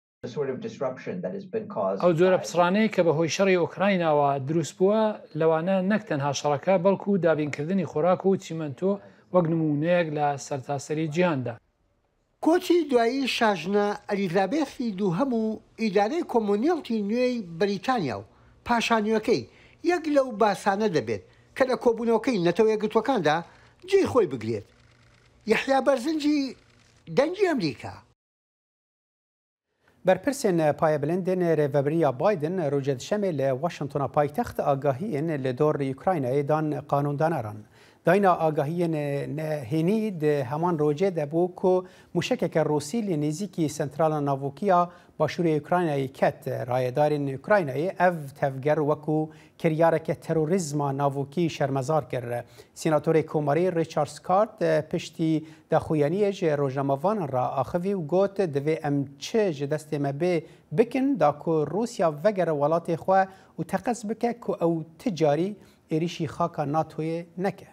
S16: ئەو جۆرە پچڕانەی کە بەهۆی شەڕی ئۆکرایناوە دروستبووە، لەوانە نەک تەنها شەڕەکە، بەڵکو دابینکردنی خۆراک و چیمەنتۆ وەک نموونەیەک لە سەرتاسەری جیهاندا.
S15: کۆچی دوایی شاژنە ئەلیزابێسی دووهەم و ئیدارەی کۆمۆنێڵتی نوێی بەریتانیا و پاشا نوێکەی یەک لەو باسانە دەبێت کە لە کۆبوونەوەکەی نەتەوە یەکگرتووەکاندا جێی خۆی بگرێت. یەحیا بەرزنجی، دەنگی ئەمریکا.
S2: بەرپرسên پایەبلندên Rêveberiya Biden roja Duşemê li Washingtona paytext agahiyên li dor Ukraynayê dan qanûndaneran. Dayîna agahiyên nehênî di heman rojê de bû ku mûşekeke Rûsî li nêzîkî sentrala navokî ya başûrê Ukraynayê ket. Rayedarên Ukraynayê ev tevger wekû kiryareke terorîzma navokî şermezar kir. Sînatorê Komarî Richard Scott piştî daxuyaniyê ji rojnamevanan re axivî û got, Divê em çi ji destê me bê bikin da ku Rûsya vegere welatê xwe û teqez bike ku ew ti carî êrîşî xaka NATOyê neke.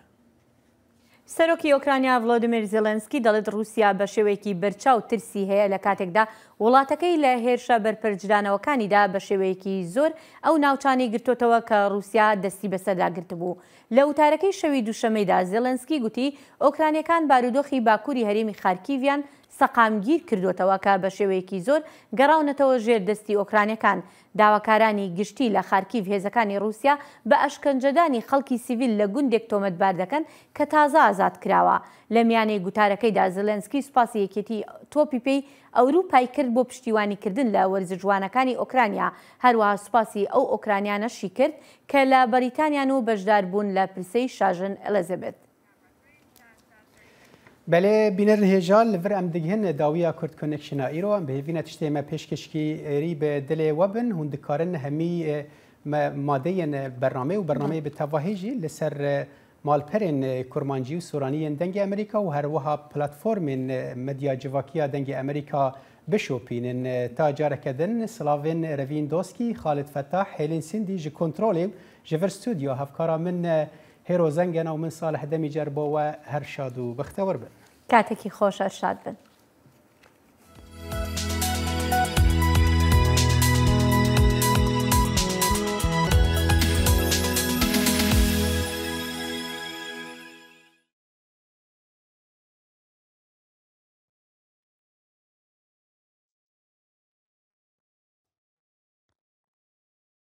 S1: سەرۆکی ئۆکرانیا ڤلۆدیمیر زێلێنسکی دەڵێت ڕووسیا بە شێوەیەکی بەرچاو ترسی هەیە لە کاتێکدا وڵاتەکەی لە هێرشە بەرپەرچدانەوەکانیدا بە شێوەیەکی زۆر ئەو ناوچانەی گرتۆتەوە کە ڕووسیا دەستی بەسەردا گرتبوو. لە وتارەکەی شەوی دووشەممەیدا زێلێنسکی گوتی ئۆکرانیەکان بارودۆخی باکووری هەرێمی خارکیڤیان سەقامگیر کردۆتەوە کە بە شێوەیەکی زۆر گەڕاونەتەوە ژێر دەستی ئۆکرانیەکان. داواکارانی گشتی لە خارکیڤ هێزەکانی ڕووسیا بە ئەشکەنجەدانی خەڵکی سیڤیل لە گوندێک تۆمەتبار دەکەن کە تازە ئازاد کراوە. لە میانەی گوتارەکەیدا زێلێنسکی سوپاسی یەکێتی تۆپی پێی ئەوروپای کرد بۆ پشتیوانیکردن لە وەرزشوانەکانی ئۆکرانیا، هەروەها سوپاسی ئەو ئۆکرانیانەشی کرد کە لە بەریتانیان و بەشداربوون لە پرسەی شاژن ئێلیزابێت.
S2: Belê bînerên hêja li vir em digihin dawiya Kurd Connection a îro. Em bi hêvî ne tiştê me pêşkêşkirî bi dilê we bin. Hûn dikarin hemî madeyên bernameyê û bernameyê bi tevahî jî li ser malperên Kurmancî û Soranî yên Dengê Amerîka û herwiha platformên medya civakî ya Dengê Amerîka bişopînin. Ta careke din silavên Revîn Doskî, Xalid Fetah, Hêlîn Sindî ji kontrolê û ji vir stûdyo hevkara min Hêro Zengena û min Salih Demîcer bo we her şad û bextewir bin.
S1: کاتێکی خۆش هەر شاد بن.